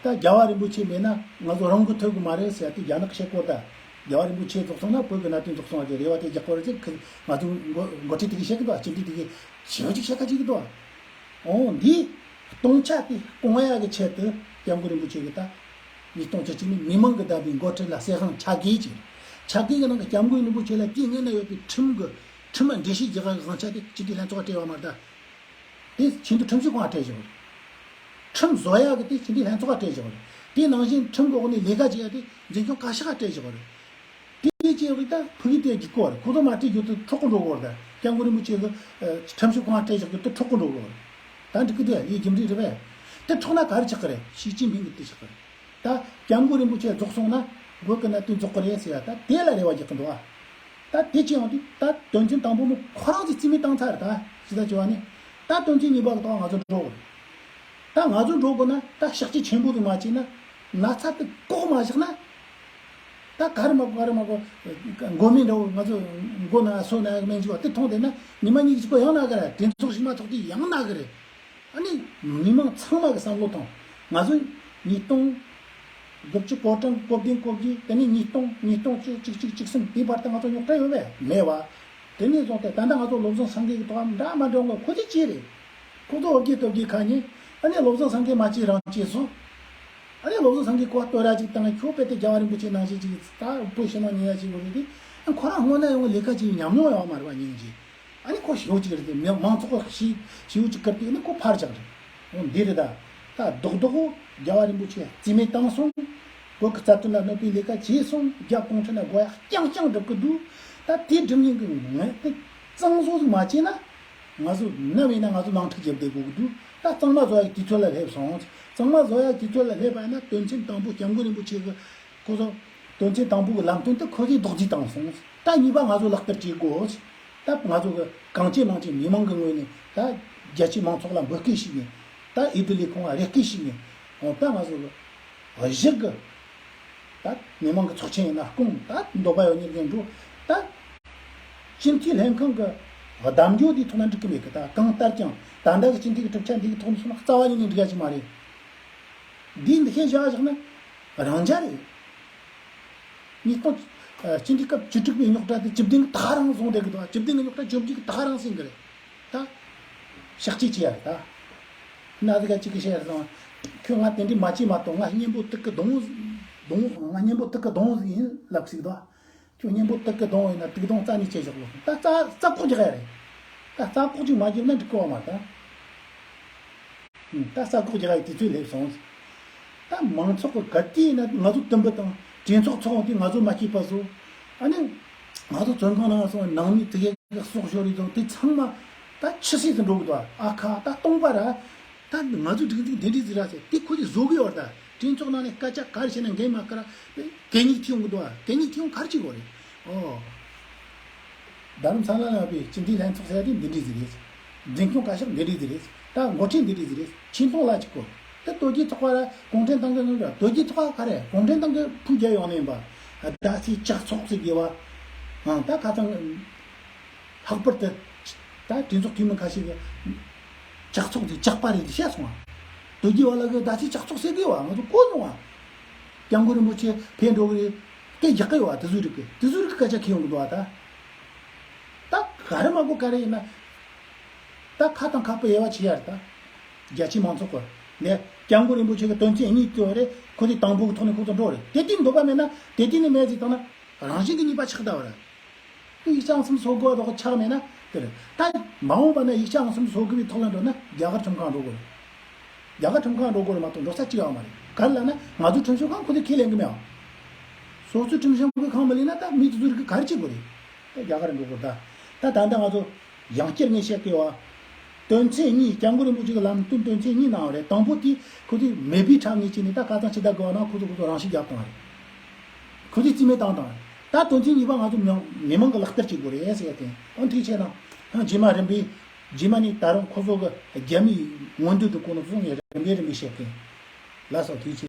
ད་རྒྱལ་བ་རིན་པོ་ཆེ་མེད་ན་ང་ཚོ་རང་གི་ཐོན་གི་མ་རེད་ཟེར་ཏེ་རྒྱ་ནག་བཤད་གོ། ད་རྒྱལ་བ་རིན་པོ་ཆེ་རྫོགས་སོང་ན་བོད་ཀྱི་གནད་དོན་རྫོགས་སོང་བ་ཅིག་རེ་བ་དེ་རྒྱག་གོ་རེད་ཟེར་གི། ང་ཚོ་འགོ་འགོ་ཁྲིད་དེ་གིས་བཤད་གི་འདུག་སྤྱི་འཐུས་དེ་གིས་ཞེ་པོ་ཅིག་བཤད་ཁ་ཅིག་གི་འདུག་འོང་འདི་སྟོང་ཆ་དེ་སྐོང་ཡ་གི་ཆེད་དུ་སྐྱབས་མགོན་རིན་པོ་ཆེ་གི་ད་ཉིས་སྟོང་བཅུ་གཅིག་ནས་མི་མང་གི་བདམས་པའི་འགོ་ཁྲིད་ལ་གསེར་ཁང་ཆ་གིས་ཀྱི། ཆ་གིས་ཀྱི་ནང་གི་སྐྱབས་མགོན་རིན་པོ་ཆེ་ལ་དེའི་སྔོན་ན་ཡོད་པའི་ཁྲིམས་གི་ཁྲིམས་ལ་འགྲེལ་བཤད་རྒྱག་གི་དབང་ཆ་དེ་སྤྱི་འཐུས་ལྷན་ཚོགས་ལ་སྤྲད་པ་མ་རེད་ད། དེ་ཆེས་མཐོའི་ཁྲིམས་ཞིབ་ཁང་ལ་སྤྲད་བཞག་པ་རེད། ཁྲིམས་བཟོ་ཡག་གི་དེ་སྤྱི་འཐུས་ལྷན་ཚོགས་ལ་སྤྲད་བཞག་པ་རེད། དེ་ནང་བཞིན་ཁྲིམས་གི་འོག་ནས་ལས་ཀ་བྱེད་ཡག་དེ་འཛིན་སྐྱོང་བཀའ་ཤག་ལ་སྤྲད་བཞག་པ་རེད། དེ་བྱས་རིགས་ད་ཕུགས་ཡིད་དེ་རྒྱུག་གོ་རེད། ཁོ་ཚོ་མ་སྤྲད་རྒྱུ་དེ་འཕྲོག་གི་འགྲོ་གོ་རེད། སྐྱབས་མགོན་རིན་པོ་ཆེ་གི་ཁྲིམས་ཞིབ་ཁང་ལ་སྤྲད་བཞག་རྒྱུ་དེ་འཕྲོག་གི་འགྲོ་གོ་རེད། ད་འགྲིག་གི་འདུག་ཡ་ལས་རྒྱུ་འབྲས་རེད་པས། དེ་འཕྲོག་ན་ག་རེ་ཆགས་ཀི་རེད། ཞི་ཅིན་ཕིང་གི་དེ་ཆགས་ཀི་རེད། ད་སྐྱབས་མགོན་རིན་པོ་ཆེ་རྫོགས་སོང་ན་བོད་ཀྱི་གནད་དོན་རྫོགས་ཀྱི་རེད་ཟེར་ཡ། ད་དེ་ལ་རེ་བ་རྒྱག་གི་འདུག་ཨ། ད་དེ་ཅི་ཡང་དེ་ད་དོན་ཚན་དང་པོ་མོ་ཁོ་རང་ཚོས་རྩིས་མེད་བཏང་ཚར་རེད། ད་ཅི་ད་ཅི་བ་ནི་ད་དོན་ཚན་གཉིས་པ་གི་ཐོག་ང་ཚོ་འགྲོ་དགོས་རེད། ད་ང་ཚོ་འགྲོ་དགོས་ན་ད་ཤག་ཅི་ཆེན་པོ་དེ་མ་བྱས་ན། ན་ཚ་དེ་བཀོག་མ་བཞག་ན། ད་ག་རེ་མ་གོ་ག་རེ་མ་གོ་མགོ་མེད་འདྲ་བོ་ང་ཚོ་མགོ་ན་སོ་ན་སྨན་བཅོས་པ་དེ་མཐོང་བསྡད་ན་ཉི་མ་གཉིས་ཀྱི་གཅིག་པོ་ཡང་ན་གི་རེད། གྲོས་ཚོགས་ཞིག་མ་ཚོགས་དུས་ཡང་ན་གི་རེད། ཨ་ནི་མི་མང་ཚང་མ་གི་བསམ་བློ་ཐོངས། ང་ཚོ་ཉིས་སྟོང་དགུ་བཅུ་གོ་གྲངས་གོ་བདུན་གོ་བརྒྱད། དེ་ནས་ཉིས་སྟོང་ཉིས་སྟོང་བཅུ་གཅིག་གཅིག་གཅིག་གསུམ་དེའི་བར་དུ་ང་ཚོ་རྙོག་དྲ་ཡོད་པས་མེད་བ། དེ་ནས་བཟུང་སྟེ་ད་ལྟ་ང་ཚོ་བློ་བཟང་སེང་གེ་གི་ཐོག་འདྲ་མ་འདྲ་འོང་གི་ཁོ་ཚོས་ཅི་རེད། ཁོ་ཚོ་འོ་བརྒྱལ་སྟོབས་ཀྱི་ཁ་ཉེ། ཨ་ནི་བློ་བཟང་སེང་གེ་མ་སྐྱེས་རང་སྐྱེས་སོ། ཨ་ནི་བློ་བཟང་སེང་གེ་ཁོ་བསྟོད་ར་ཅིག་བཏང་། ཁྱོད་དཔེ་དེ་རྒྱལ་བ་རིན་པོ་ཆེ་ནང་བཞིན་ཅིག་ད་བོད་ཕྱི་ནང་ཉེ་ཡ་ཅིག་ཡོད་རེད་དེ། ཁོ་རང་སྔོན་ན་ཡོང་ལས་ཀ་ཅིག་ཉམས་མྱོང་ཡོད་མ་རེད་པ་སྙིང་རྗེ། ཨ་ནི་ཁོ་ཞེ་པོ་ཅིག་རེད་དེ། མི་མང་ཚོགས་ཤི་ཞེ་པོ་ཅིག་བཀུར་དུས་ཨ་ནི་ཁོ་ཕར་བཞག་རེད། འོ་འདི་རེད་ད། ད་རྡོག་རྡོག་རྒྱལ་བ་རིན་པོ་ཆེ་རྩིས་མེད་བཏང་སོང་། བོད་ཀྱི་རྩ་དོན་ལ་གནོད་པའི་ལས་ཀ་བྱས་སོང་། རྒྱ་གུང་ཁྲན་ལ་དགོས་ཡ་རྐྱང་རྐྱང་སྒྲུབ་ཀྱི་འདུག་ད་དེ་སྒྲུབ་མཁན་གྱི་ངན་དེ་གཙང་བཟོ་ཟིག་མ་བྱས་ན། ང་ཚོ་ནམ་ཡིན་ན་ང་ཚོ་ནང་འཁྲུག་བརྒྱབ་བསྡད་དགོས་ཀྱི་འདུག་ད་གཙང་མ་བཟོ་ཡ་གི་དུས་ཚོད་ལ་སླེབས་སོང་། གཙང་མ་བཟོ་ཡ་གི་དུས་ཚོད་ལ་སླེབས་པ་ཡིན་ན་དོན་ཚན་དང་པོ་སྐྱབས་མགོན་རིན་པོ་ཆེ་གི་ཁོ་ཚོ་དོན་ཚན་དང་པོ་གི་ལམ་སྟོན་དེ་ཁོ་ཚོས་རྡོག་རྫིས་བཏང་སོང་། ད་གཉིས་པ་ང་ཚོ་ལག་བསྟར་བྱེད་དགོས། ད་ང་ཚོ་གི་གང་ཅི་མང་ཅི་མི་མང་གི་ངོས་ནས་ད་རྒྱ་ཆེའི་མང་ཚོགས་ལ་འབོད་སྐུལ་ཞུས་ནས། ད་འོས་བསྡུ་ལས་ཁུངས་ལ་རེ་སྐུལ་ཞུས་ནས། འོ་ད་ང་ཚོ་གི་གཞི་གི་ད་མི་མང་གི་ཚོགས་ཆེན་ཡིན་ན་སྐོང་། ད་འདོད་པ་ཡོད་མཁན་གྱི་འགྲོ། ད་སྤྱི་འཐུས་ལྷན་ཁང་གི་གདམ་འཇོག་དེའི་ཐོག་ན་འགྲིག་གི་མེད་གི། ད་གང་ལྟར་ཀྱང་ད་ལྟ་གི་སྤྱི་འཐུས་ཀྱི་གྲུབ་ཆ་འདི་གི་ཐོག་ནས་སོང་ན་རྩ་བ་ཉིད་ནས་འགྲིག་ཡ་ཅིག་མ་རེད། འདི་འདི་ཤེས་བཞག་བཞག་ན་རང་འཇགས་རེད། ཉིས་སྟོང་ཨ་སྤྱི་འཐུས་སྐབས་བཅུ་དྲུག་པའི་རྙོག་དྲ་དེ་བཅུ་བདུན་གི་ད་ག་རང་བཟུང་བསྡད་གི་འདུག་བཅུ་བདུན་གི་རྙོག་དྲ་བཅོ་བརྒྱད་གི་ད་ག་རང་ཟིན་གི་རེད། ད་ཤག་ཅིག་བྱས་ཡ་རེད་ད། ན་ཟི་ག་ཅིག་གི་བཤད་རེད་དང་། ཁྱོད་ང་དེ་འདྲའི་མ་བྱས་མ་གཏོགས་ང་གཉེན་པོ་དུག་གི་སྡོང་བོ། སྡོང་བོ། ང་གཉེན་པོ་དུག་གི་སྡོང་བོ་ཟིག་ཡིན་ལབ་ཟིག་དོ། ཁྱོད་གཉེན་པོ་དུག་གི་སྡོང་བོ་ཡིན་ན་དུག་སྡོང་རྩ་ནས་བཅད་བཞག་དགོས། ད་རྩ་རྩ་བཀོག་རྒྱག་ཡ་རེད། ད་རྩ་བཀོག་ཅིག་མ་བརྒྱབ་ན་འགྲིག་གི་བ་མ་རེད་ད། ད་ས་ཁོག་རྒྱག་ཡ་དུས་ཚོད་སླེབས་སོང་། ད་མང་ཚོགས་ཀྱི་ག་དུས་ཡིན་ན་ང་ཚོ་དུམ་བུ་དང་གྲོས་ཚོགས་ཚོགས་དུས་ང་ཚོ་མ་སྐྱིད་པ་བཟོ། ཨ་ནི་ང་ཚོ་བཙོན་ཁང་ནང་སོང་ནང་མི་དེ་གའི་སྲོག་ཤོར་རེད་དང་དེ་ཚང་མ་ད་ཆུད་ཟོས་སུ་འགྲོ་གི་འདུག་ཨ་ཁ་ད་སྟོང་པ་ར། ད་ང་ཚོ་སྒྲིག་འཛུགས་འདི་འདྲའི་ཟིག་ར་ཟེར་དེ་ཁོ་ཚོས་བཟོ་གི་ཡོད་རེད། ད་གྲོས་ཚོགས་ནང་ནས་སྐད་ཆ་ག་རེ་བཤད་ན་འགན་མ་བཀར་གད་སྙིགས་ཐེབས་ཡོང་གི་འདུག་ཨ་གད་སྙིགས་ཐེབས་ཡོང་ག་རེ་བྱེད་དགོས་རེད། ཨོ། རྡ་རམ་ས་ལ་ལ་བའི་སྤྱི་འཐུས་ལྷན་ཚོགས་ཟེར་ཡ་དེ་འདི་འདྲའི་ཟིག་རེད། འཛིན་སྐྱོང་བཀའ་ཤག་འདི་འདྲའི་ཟིག་རེད། ད་འགོ་ཁྲིད་འདི་འདྲའི་ཟིག་རེད། ཆེ་མཐོང་ལ་གཅིག་གོ། ད་དོལ་རྒྱལ་ཚོགས་པ་ར་གུང་ཁྲན་ཏང་གི་ནང་ར་དོལ་རྒྱལ་ཚོགས་པ་ག་རེ་གུང་ཁྲན་ཏང་གི་ཕུགས་རྒྱལ་ཡོང་ནས་ཡིན་པ། ད་སའི་ཇག་ཚོགས་ཟེར་དགོས་པ། ཨང་ད་ཁ་ཚང་ལྷག་པར་དུ་ད་གྲོས་ཚོགས་འཐུས་མི་ཁ་ཤས་ཀྱི་ཇག་ཚོགས་ཟེར་ཇག་པ་རེད་དེ་བཤད་སོང་བ། དོལ་རྒྱལ་བ་ལ་གི་ད་སའི་ཇག་ཚོགས་ཟེར་དགོས་བ་ང་ཚོ་གོ་སོང་བ། སྐྱབས་མགོན་རིན་པོ་ཆེ་ཕེབས་འགྲོ་གི་རེད། སྐད་རྒྱག་གི་ཡོད་བ་དེ་ཚོའི་རིགས་ཀྱི་དེ་ཚོའི་རིགས་ཀྱི་སྐད་ཆ་ཁྱེར་ཡོང་གི་འདུག་བ་ད། ད་ག་རེ་མ་གོ་ག་རེ་ཡིན་ན། ད་ཁ་དང་ཁ་སྤུ་དབྱེ་བ་ཕྱེ་ཡ་རེད་ད། རྒྱ་ཆེའི་མང་ཚོགས་ཀྱི་ནས་སྐྱབས་མགོན་རིན་པོ་ཆེ་གི་དོན་ཚན་གཉིས་བརྩི་བ་རེད། ཁོ་ཚོས་དང་པོ་གི་ཐོག་ནས་ཁོ་ཚོ་འགྲོ་རེད། དེ་དུས་འདོད་པ་མེད་ན་དེ་དུས་ནས་མེད་ཟིག་བཏང་ན་རང་བཞིན་གྱི་ནུས་པ་ཆག་ད་བ་རེད། དེ་ཡིག་ཆ་ཨང་གསུམ་བཟོ་དགོས་པ་དོགས་ཆག་མེད་ན་དེ་རེད། ད་མ་འོངས་པ་ན་ཡིག་ཆ་ཨང་གསུམ་བཟོ་དགོས་པའི་ཐོག་ལ་འགྲོ་ན་རྒྱ་གར་ཁྲིམས་ཁང་འགྲོ་དགོས་རེད། རྒྱ་གར་ཁྲིམས་ཁང་འགྲོ་དགོས་རེད་མ་གཏོགས་འགྲོ་ས་ཅི་ཡང་མ་རེད། ག་རེ་ལབ་ན་ང་ཚོ་ཁྲིམས་ཞིབ་ཁང་ཁོ་ཚོས་ཁས་ལེན་གི་མེད་ཨང་། སོ་སོའི་ཁྲིམས་ཞིབ་ཁང་གི་ཁང་མི་ལེན་ན་ད་མི་དེ་ཚོ་རིགས་ག་རེ་བྱེད་དགོས་རེད། ད་རྒྱ་གར་འགྲོ་དགོས་ད། ད་ད་ལྟ་ང་ཚོ་ཡང་བསྐྱར་ངས་བཤད་གི་བ། དོན་ཚན་གཉིས་སྐྱབས་མགོན་རིན་པོ་ཆེ་གི་ལམ་སྟོན་དོན་ཚན་གཉིས་གནང་བ་རེད། དང་པོ་དེ་ཁོ་ཚོས་མེད་པའི་ཁྲ་ངེས་བྱས་ནས་ད་ཁ་ཚང་ཕྱི་ཟླ་དགུ་བ་ན་ཁོ་ཚོ་ཁོ་ཚོ་རང་ཤི་རྒྱབ་བཏང་བ་རེད། ཁོ་ཚོས་རྩིས་མེད་བཏང་བཏང་བ་རེད། ད་དོན་ཚན་གཉིས་པ་ང་ཚོ་མི་མང་མི་མང་གི་ལག་བསྟར་བྱེད་དགོས་རེད་ཟེར་ཡ་དེ་ཨང་ཐིག་ཆེ་ན་ཨང་རྗེས་མ་རིམ་པས་རྗེས་མ་ནས་ད་རུང་ཁོ་ཚོ་གི་རྒྱ་མིའི་མངོན་འདོད་དུ་གོ་ནོ་ཚོ་ངས་རིམ་པས་རིམ་པས་བཤད་གི། ལགས་སོ་ཐུགས་རྗེ་ཆེ།